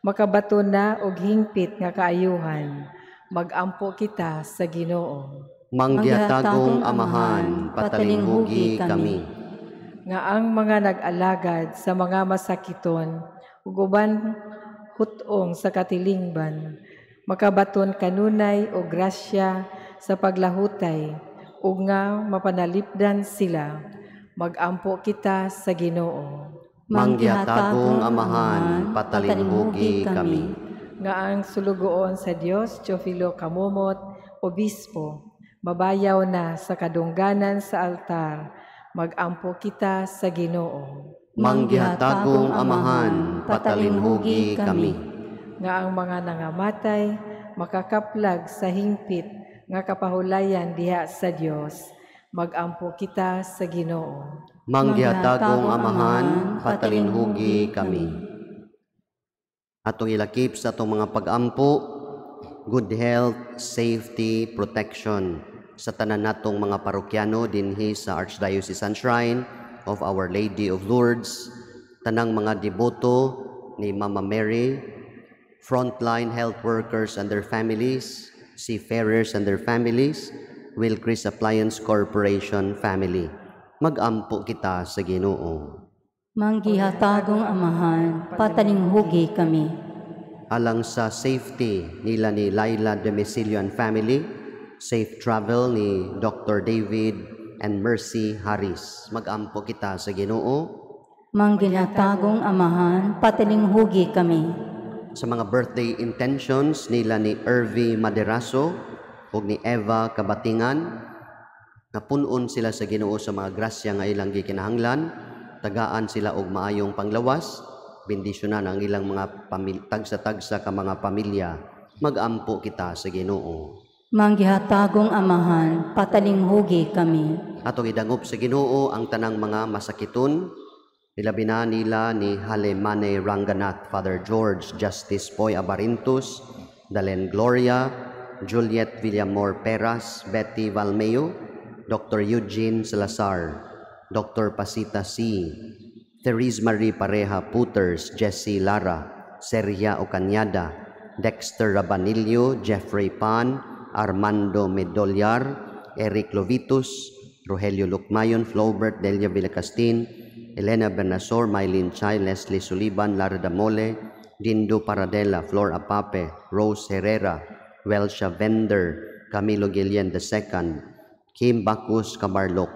makabato na og hingpit nga kaayuhan. Magampo kita sa Ginoo. Manggihatagong Amahan, patalinghugi kami. Nga ang mga nag-alagad sa mga masakiton ug uban hutong sa katilingban makabaton kanunay og grasya sa paglahutay ug nga mapanalipdan sila. Magampo kita sa Ginoo. Manggihatagong Amahan, patalinhugi kami. Nga ang sulugoon sa Dios, Teofilo Camomot, Obispo, mabayaw na sa kadungganan sa altar. Magampo kita sa Ginoo. Manggihatagong Amahan, patalinhugi kami. Nga ang mga nangamatay makakaplag sa hingpit nga kapahulayan diha sa Dios. Magampo kita sa Ginoo. Manggihatagong Amahan, patalinhugi kami. Atong ilakip sa atong mga pagampo, good health, safety, protection sa tanan natong mga parokyano dinhi sa Archdiocesan Shrine of Our Lady of Lourdes, tanang mga deboto ni Mama Mary, frontline health workers and their families, seafarers and their families, Wilcris Appliance Corporation family. Magampo kita sa Ginoo. Manggihatagong Amahan, patalinghugi kami. Alang sa safety nila ni Laila Demecillo and family, safe travel ni Dr. David and Mercy Harris. Magampo kita sa Ginoo. Manggihatagong Amahan, patalinghugi kami. Sa mga birthday intentions nila ni Irvi Maderaso ug ni Eva Kabatingan, napunon sila sa Ginoo sa mga grasya nga ilang gikinahanglan, tagaan sila og maayong panglawas, bendisyonan ang ilang mga tagsa-tagsa ka mga pamilya. Magampo kita sa Ginoo. Manggihatagong Amahan, patalinghugi kami. Atong idangop sa Ginoo ang tanang mga masakiton, nilabi na nila ni Halemane Ranganath, Father George, Justice Poy Abarintus, Dalen Gloria, Juliet Villamor Peras, Betty Valmeo, Dr. Eugene Salazar, Dr. Pasita C., Therese Marie Pareja Puters, Jesse Lara, Sergia Ocañada, Dexter Rabanillo, Jeffrey Pan, Armando Medolyar, Eric Lovitus, Rogelio Lukmayon, Flobert Delia Villacastin, Elena Bernasor, Mylene Chai, Leslie Suliban, Lara Damole, Dindo Paradela, Flor Apape, Rose Herrera, Welsha Vender, Camilo Guillen II, Kim Bacus Cabarlok,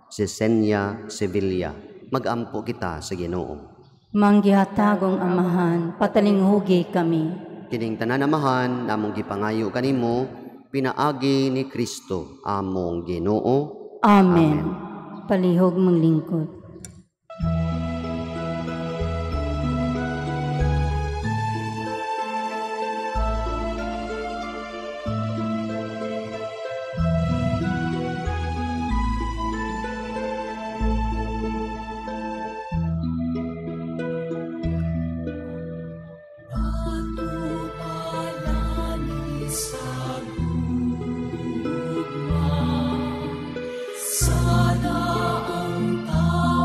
Cesenia Sevilla. Magampo kita sa Ginoo. Manggihatagong Amahan, patalinghugi kami. Kining tanan Amahan, among gipangayo kanimo, pinaagi ni Kristo among Ginoo. Amen. Amen. Palihog manglingkod. Sana ang tao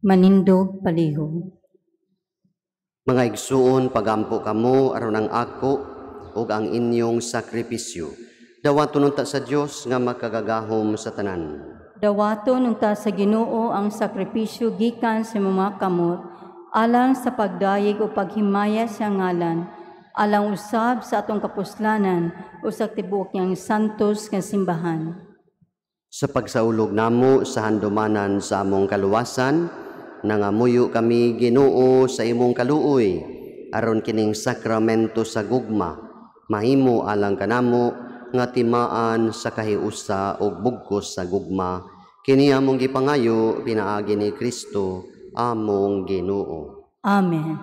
Manindog palihog. Mga igsuon, pagampo kamo aron ang ako ug ang inyong sakripisyo. Dawaton unta sa Dios nga makagagahom sa tanan. Dawaton unta sa Ginoo ang sakripisyo gikan sa mga kamot alang sa pagdayeg o paghimaya sa ngalan, alang usab sa atong kapuslanan o sa tibuok niyang santos nga simbahan. Sa pagsaulog namo sa handumanan sa among kaluwasan, nangamuyo kami Ginoo sa imong kaluoy aron kining sakramento sa gugma mahimo alang kanamo nga timaan sa kahiusa ug bugkos sa gugma. Kini among gipangayo pinaagi ni Kristo among Ginoo. Amen.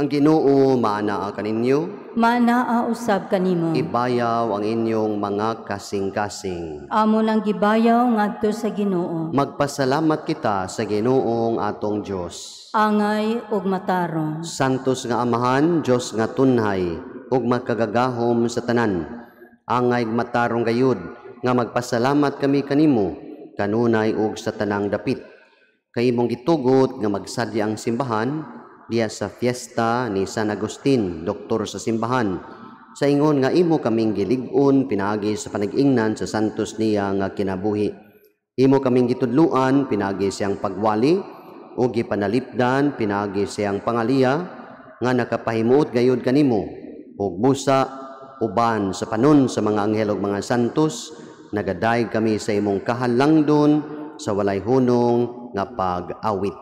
Ang Ginoo maanaa kaninyo, Maanaa usab kanimo. Ibayaw ang inyong mga kasing-kasing. Amo nang gibayaw ngadto sa Ginoo. Magpasalamat kita sa Ginoong atong Dios. Angay ug matarong. Santos nga Amahan, Dios nga tunhay ug makagagahom sa tanan. Angay matarong gayud nga magpasalamat kami kanimo kanunay ug sa tanang dapit. Kay imong gitugot nga magsadya ang simbahan diya sa fiesta ni San Agustin, doktor sa simbahan, sa ingon nga imo kaming gilig-on pinaagi sa panag-ingnan sa santos niya nga kinabuhi. Imo kaming gitudluan pinaagi siyang pagwali o gipanalipdan pinaagi siyang pangaliya nga nakapahimuot gayud kanimo ug busa uban sa panon sa mga anghel ug mga santos, nagadayeg kami sa imong kahalangdon sa walay hunong nga pag-awit.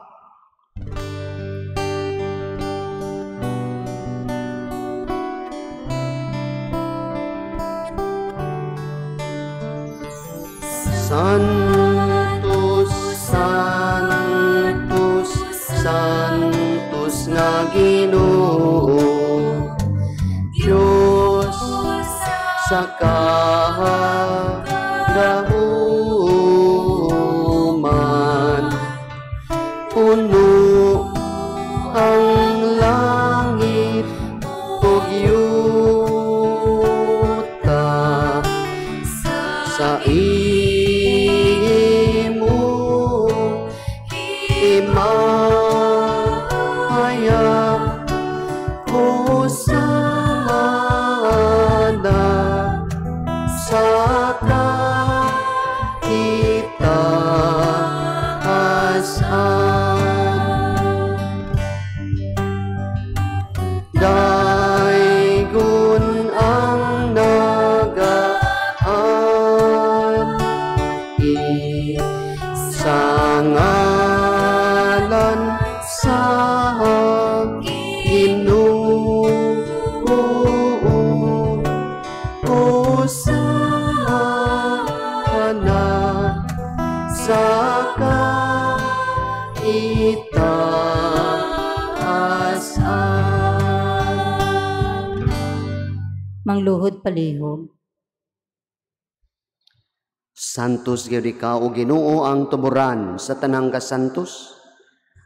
Santos, Santos, Santos nga Ginoo, Diyos sa kagahuman, puno ang langit ug yuta sa imo himaya, hosana sa kakitaasan. Daygon ang nagaanhi sa ngalan sa Ginoo, hosana sa kakitaasan. Mangluhod palihog. Santos gyud ikaw o Ginoo ang tuburan sa tanang kasantos.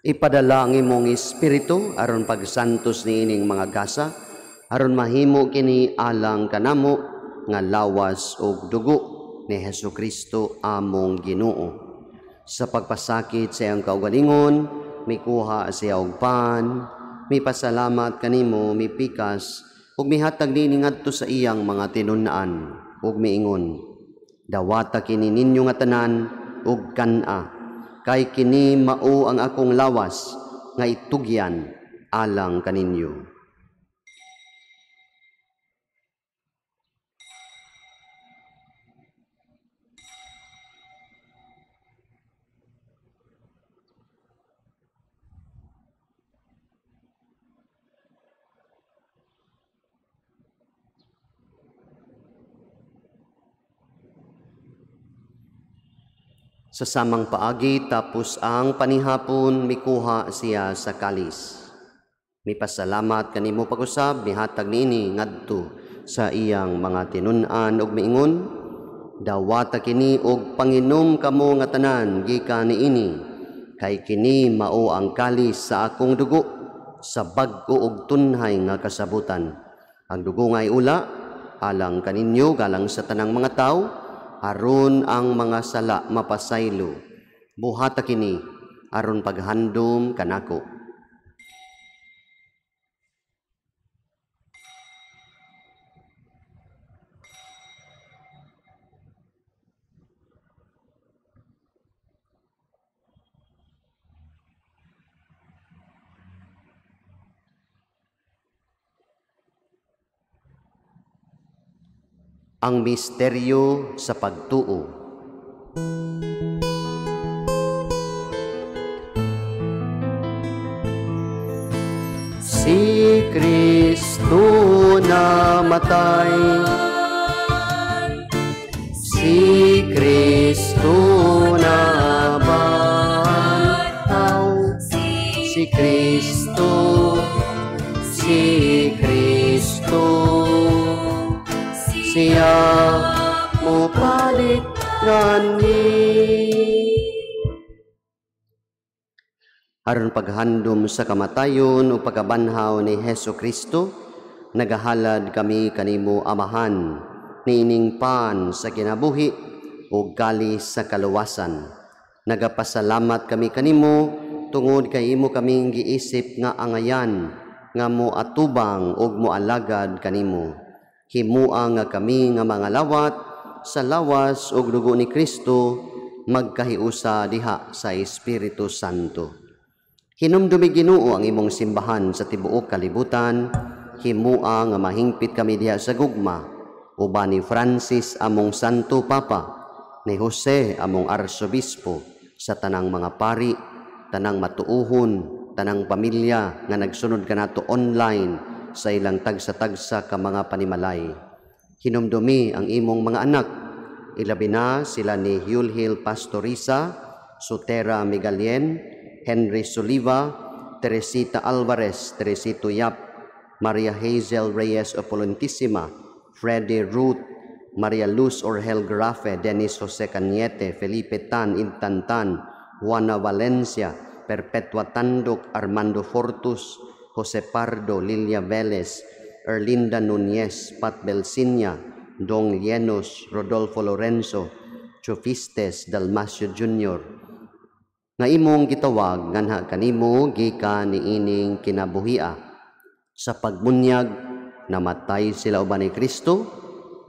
Ipadala ang imong espiritu aron pagsantos niining mga gasa, aron mahimo kini alang kanamo nga lawas ug dugo ni Hesus Kristo among Ginoo. Sa pagpasakit sa iyang kaugalingon, mikuha siya og pan, mipasalamat kanimo, mipikas ug mihatag niini ngadto sa iyang mga tinun-an ug miingon, dawata kini ninyo nga tanan ug kan-a, kay kini mao ang akong lawas nga itugyan alang kaninyo. Sa samang paagi, tapos ang panihapon, mikuha siya sa kalis. Mipasalamat kanimo pag-usab, mihatag niini ngadto sa iyang mga tinun-an ug miingon, dawata kini og panginom kamo nga tanan gikan niini, kay kini mao ang kalis sa akong dugo sa bag-o og tunhay nga kasabutan. Ang dugo nga ula alang kaninyo galang sa tanang mga tawo, aron ang mga sala mapasaylo. Buhata kini aron paghandom kanako. Ang misteryo sa pagtuo. Si Kristo namatay, si Kristo nabanhaw, si Kristo, si Kristo, siya mobalik ngani. Aron paghandom sa kamatayon o pagkabanhaw ni Hesu Kristo, nagahalad kami kanimo Amahan, niining pan sa kinabuhi o galis sa kaluwasan. Nagapasalamat kami kanimo tungod kay imo kaming giisip nga angayan nga mo atubang ug moalagad kanimo. Himua nga kami nga mga lawat sa lawas ug dugo ni Kristo magkahiusa diha sa Espiritu Santo. Hinumdumi Ginoo ang imong simbahan sa tibuok kalibutan, himua nga mahingpit kami diha sa gugma uban ni Francis among Santo Papa, ni Jose among Arsobispo, sa tanang mga pari, tanang matuuhon, tanang pamilya nga nagsunod kanato online sa ilang tagsa-tagsa ka mga panimalay. Hinumdumi ang imong mga anak, ilabi na sila ni Yulhil Pastorisa, Sutera Migalien, Henry Soliva, Teresita Alvarez, Teresito Yap, Maria Hazel Reyes Opulentissima, Freddy Ruth, Maria Luz Orgel Grafe, Dennis Jose Cañete, Felipe Tan Intantan, Juana Valencia, Perpetua Tandok, Armando Fortus, Jose Pardo, Lilia Velez, Erlinda Nunez, Pat Belsinia, Dong Llenos, Rodolfo Lorenzo, Chufistes Dalmacio Jr. Nga imong gitawag nganha kanimo gikan niining kinabuhia. Sa pagbunyag namatay sila uban ni Kristo,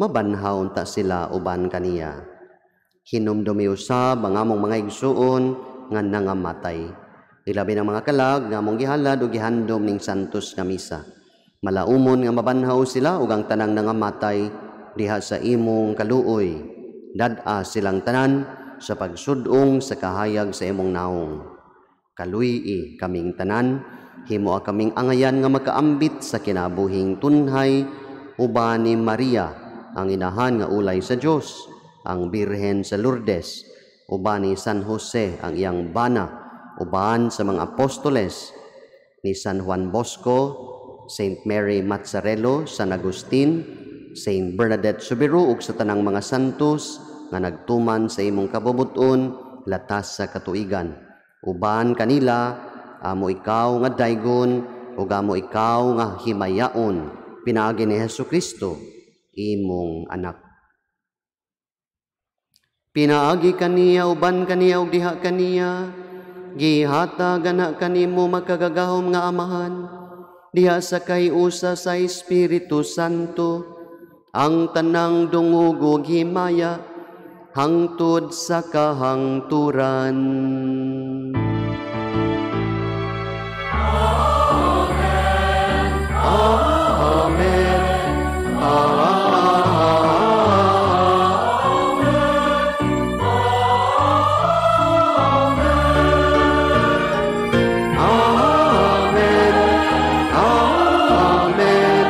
mabanhaw unta sila uban kaniya. Hinumdumi usab ang among mga igsuon nga nangamatay. Ilabi ng mga kalag nga among gihalad o gihandom ning santos nga misa. Malaumon nga mabanhaw sila ug ang tanang nangamatay diha sa imong kaluoy. Dad-a silang tanan sa pagsudong sa kahayag sa imong naong. Kaluy-i kaming tanan, himoa kaming angayan nga makaambit sa kinabuhing tunhay uban ni Maria, ang inahan nga ulay sa Dios, ang Birhen sa Lourdes, uban ni San Jose ang iyang bana, uban sa mga apostoles ni San Juan Bosco, Saint Mary Mazzarello, San Agustin, Saint Bernadette Soubirous ug sa tanang mga santos nga nagtuman sa imong kabubut-on latas sa katuigan. Uban kanila amo ikaw nga daygon ug amo ikaw nga himayaon pinaagi ni Hesus Kristo imong anak. Pinaagi kaniya uban kaniya ug diha kaniya gihatag ana kanimo makagagahom nga Amahan diha sa kay-usa sa Espiritu Santo ang tanang dungog ug himaya hangtod sa kahangturan. Amen. Amen. Amen. Amen. Amen.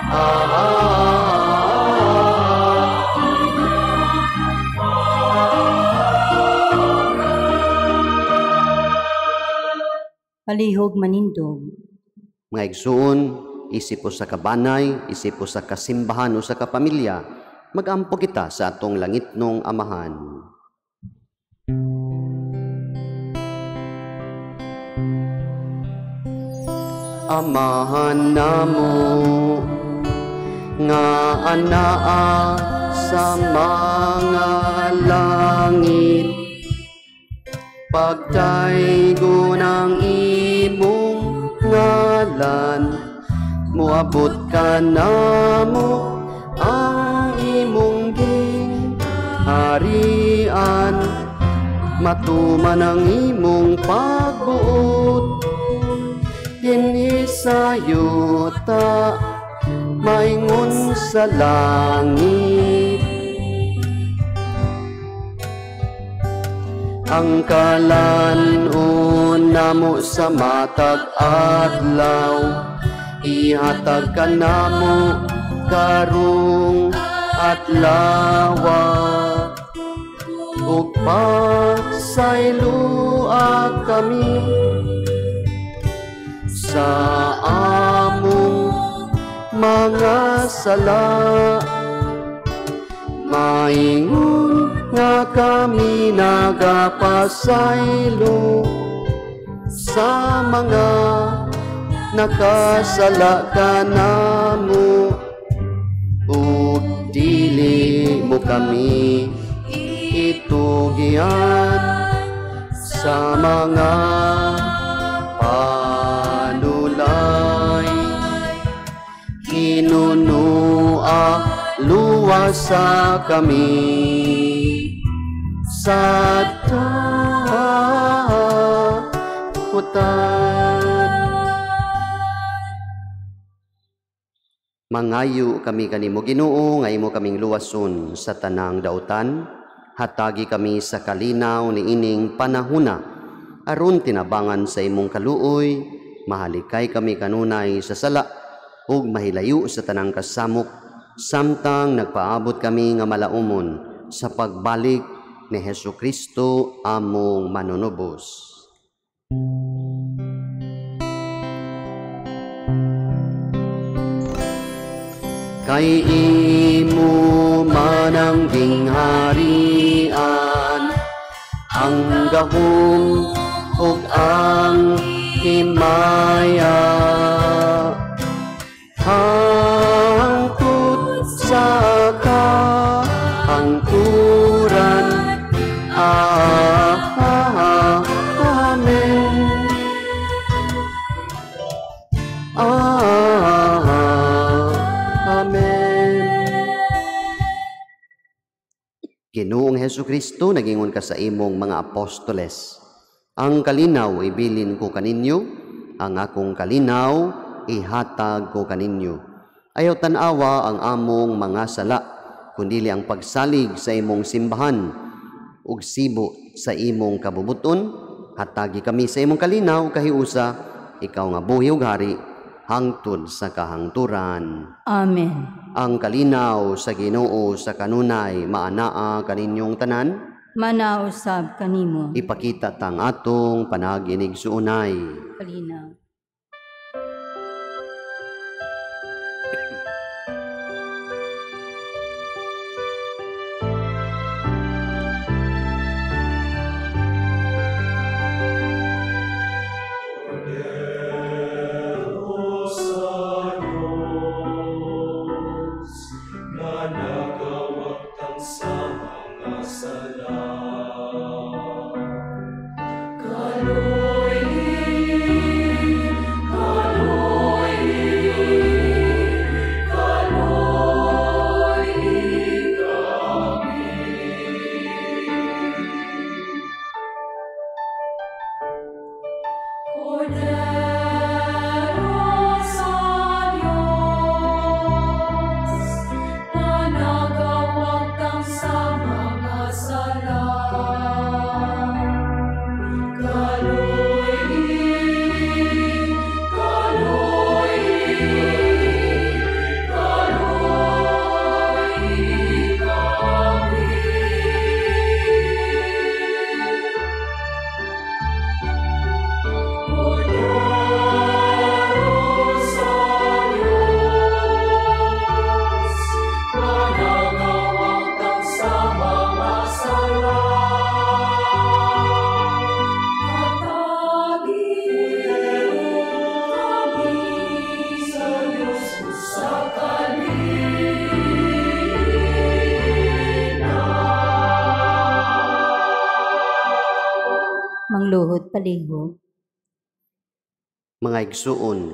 Amen. Palihog manindog. Mga igsuon, isip po sa kabanay, isip po sa kasimbahan o sa kapamilya, magampo kita sa atong langitnong Amahan. Amahan namo nga anaa sa mga langit, Pagtaygon ang imong ngalan, moabot ka namo ang imong gingharian, matuman ang imong pagbuot dinhi sa yuta maingon sa langit. Ang kalan-on namo sa matag adlaw, ihatag ka namo karong adlawa, ug pasayloa kami sa among mga sala, maingon nga kami nagapasaylo sa mga nakasala kanamo, ug dili mo kami itugian sa mga panulay. Kinunua luwasa kami sa takutan. Mangayo kami kanimo Ginoo nga imo kaming luwason sa tanang dautan, hatagi kami sa kalinaw niining panahuna, aron tinabangan sa imong kaluoy, mahalikay kami kanunay sa sala ug mahilayo sa tanang kasamok, samtang nagpaabot kami nga malaumon sa pagbalik ni Hesus Kristo among manunubos. Kay imo man ang gingharian, ang gahom ug ang himaya, hangtod sa kahangturan. Amen. Amen. Ginoong Hesukristo, nagingon ka sa imong mga apostoles, ang kalinaw ibilin ko kaninyo, ang akong kalinaw ihatag ko kaninyo. Ayaw tan-awa ang among mga sala, kundili ang pagsalig sa imong simbahan ug sibo sa imong kabubuton. Hatagi kami sa imong kalinaw kahiusa, ikaw nga buhi ug hari hangtod sa kahangturan. Amen. Ang kalinaw sa Ginoo sa kanunay maanaa kaninyong tanan, manausab kanimo. Ipakita tang atong panaginigsuonay. Kalinaw. Kaloy Palihog. Mga igsuon,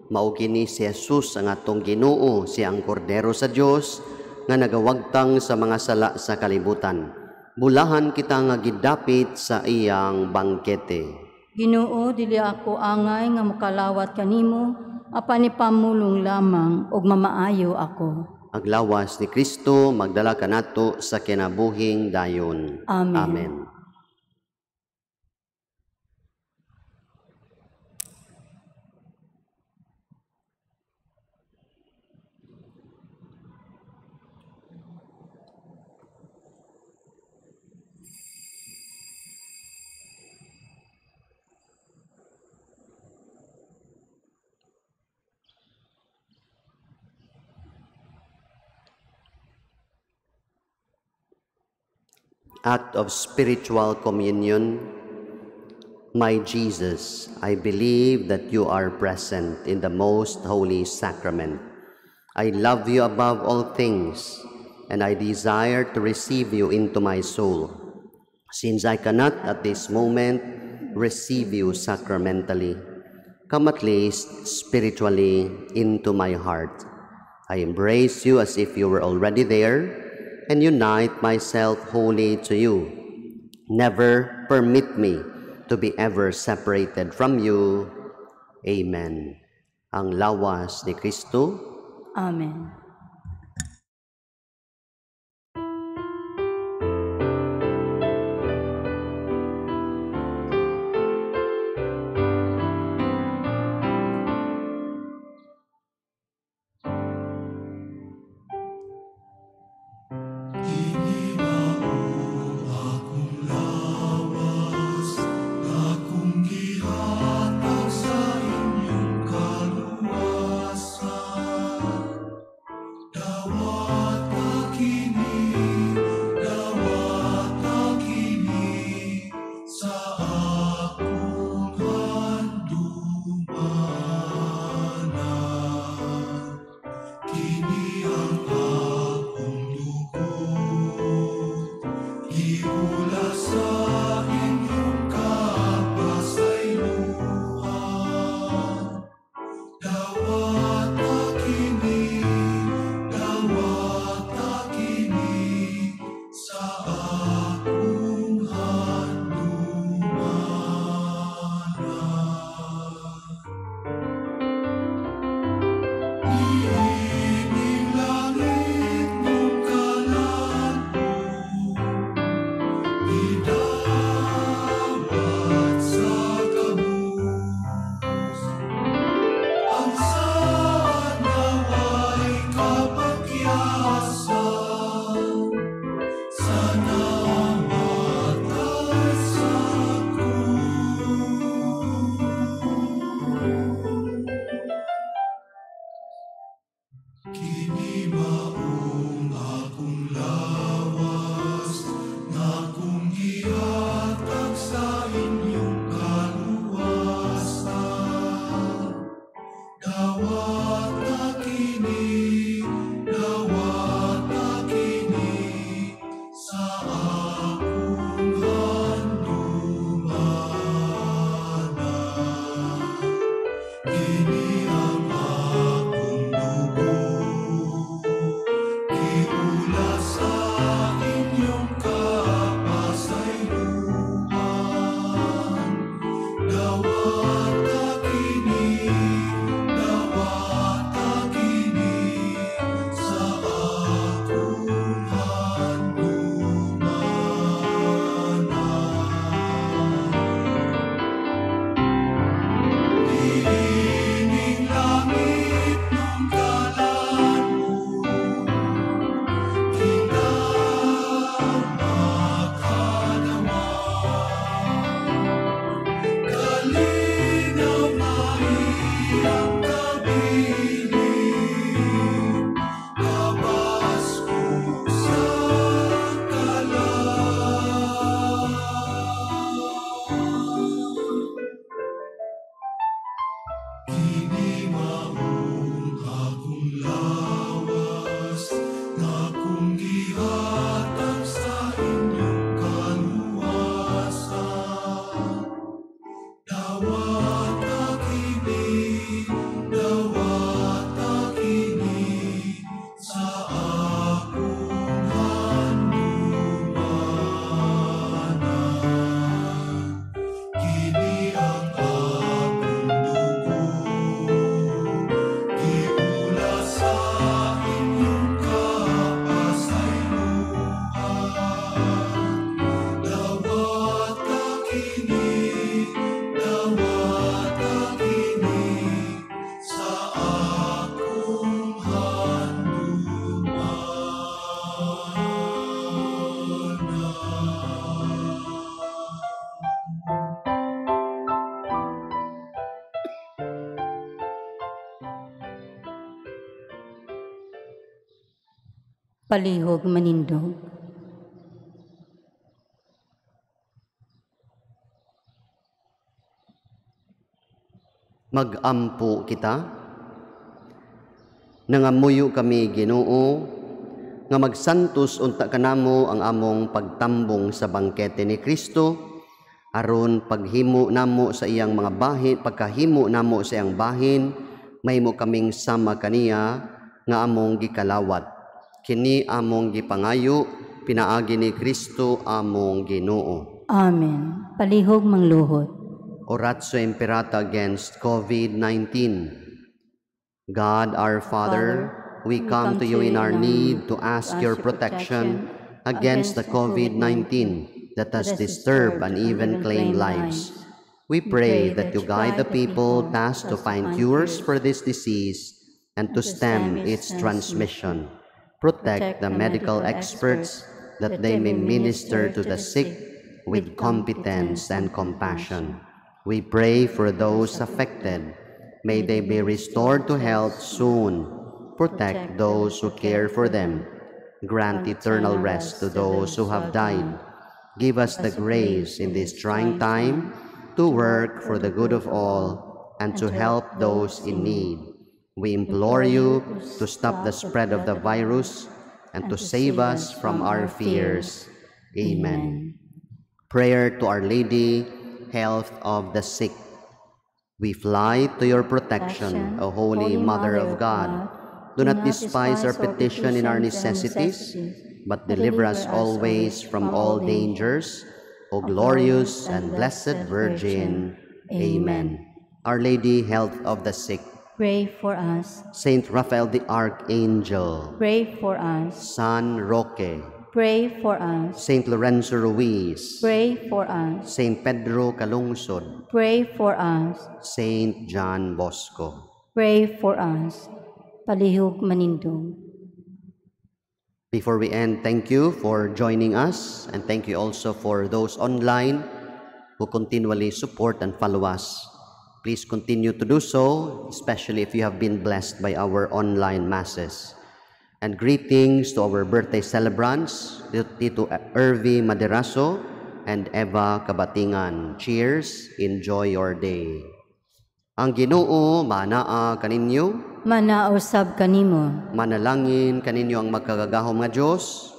mao kini si Jesus ang atong Ginoo, siya ang Kordero sa Dios nga nagawagtang sa mga sala sa kalibutan. Bulahan kita nga gidapit sa iyang bangkete. Ginoo, dili ako angay nga mokalawat kanimo, apan ipamulong lamang ug mamaayo ako. Ang lawas ni Kristo magdala kanato sa kinabuhing dayon. Amen. Amen. Act of spiritual communion. My Jesus, I believe that you are present in the most holy sacrament. I love you above all things, and I desire to receive you into my soul. Since I cannot at this moment receive you sacramentally, come at least spiritually into my heart. I embrace you as if you were already there, and unite myself wholly to you. Never permit me to be ever separated from you. Amen. Ang lawas ni Kristo. Amen. Dawata kini, dawata kini. Palihog manindog. Magampo kita. Nangamuyo kami, Ginoo, nga magsantos unta kanamo ang among pagtambong sa bangkete ni Kristo, aron paghimo namo sa iyang mga bahin, pagkahimo namo sa iyang bahin, mahimo kaming sama kaniya nga among gikalawat. Kini among gipangayo, pinaagi ni Kristo among Ginoo. Amen. Palihog mangluhod. Oratio Imperata against COVID-19. God our Father, we come to you in our need to ask your protection against the COVID-19 that has disturbed and even claimed lives. We pray that you guide the people tasked to find cures for this disease and to stem its transmission. Protect the medical experts that they may minister to the sick with competence and compassion. We pray for those affected. May they be restored to health soon. Protect those who care for them. Grant eternal rest to those who have died. Give us the grace in this trying time to work for the good of all and to help those in need. We implore you to stop the spread of the virus and to save us from our fears. Amen. Prayer to Our Lady, Health of the Sick. We fly to your protection, O Holy Mother of God. Do not despise our petition in our necessities, but deliver us always from all dangers, O glorious and blessed Virgin. Amen. Our Lady, Health of the Sick, pray for us. Saint Raphael the Archangel, pray for us. San Roque, pray for us. Saint Lorenzo Ruiz, pray for us. Saint Pedro Calungsod, pray for us. Saint John Bosco, pray for us. Palihog manindog. Before we end, thank you for joining us, and thank you also for those online who continually support and follow us. Please continue to do so, especially if you have been blessed by our online masses. And greetings to our birthday celebrants, Tito Irvi Maderaso and Eva Kabatingan. Cheers! Enjoy your day. Ang Ginoo manaa kaninyo, manausab kanimo. Manalangin kaninyo ang magkagagahom nga Dios,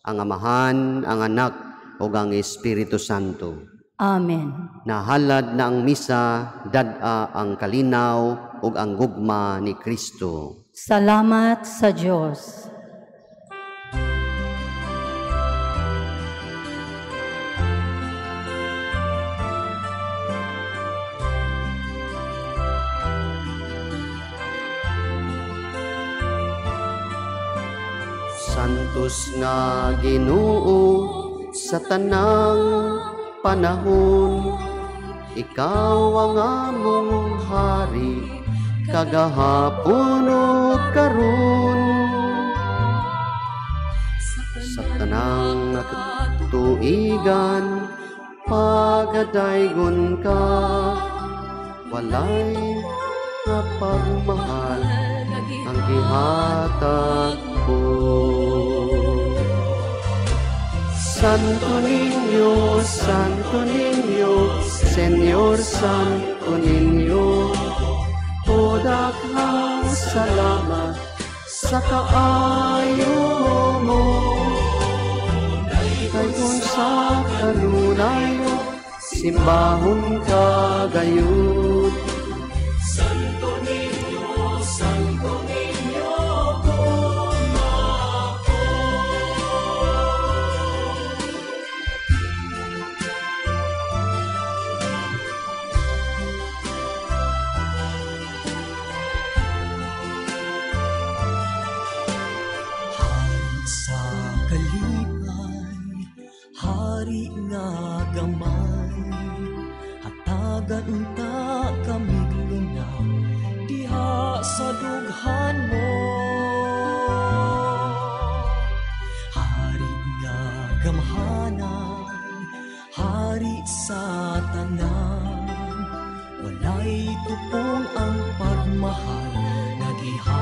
ang Amahan, ang Anak, ug ang Espiritu Santo. Amen. Nahalad na ang misa, dad-a ang kalinaw ug ang gugma ni Kristo. Salamat sa Dios. Santos nga Ginoo sa tanang panahon, ikaw ang among hari kagahapon ug karon. Sa tanang katuigan pagadaygon ka, walay nga pagmahal ang gihatag ko. Santo Niño, Santo Niño, Señor Santo Niño, o daghang salamat sa kaayo mo. Dayon sa kanunay, simbahon ka gayud. Santo Niño, Santo Niño, gugma ko. Hari sa kalipay, hari nga gamay, hatagan unta kamig luna diha sa dughan mo. Hari nga gamhanan, hari sa tanan, walay tupong ang pagmahal nga gihatag.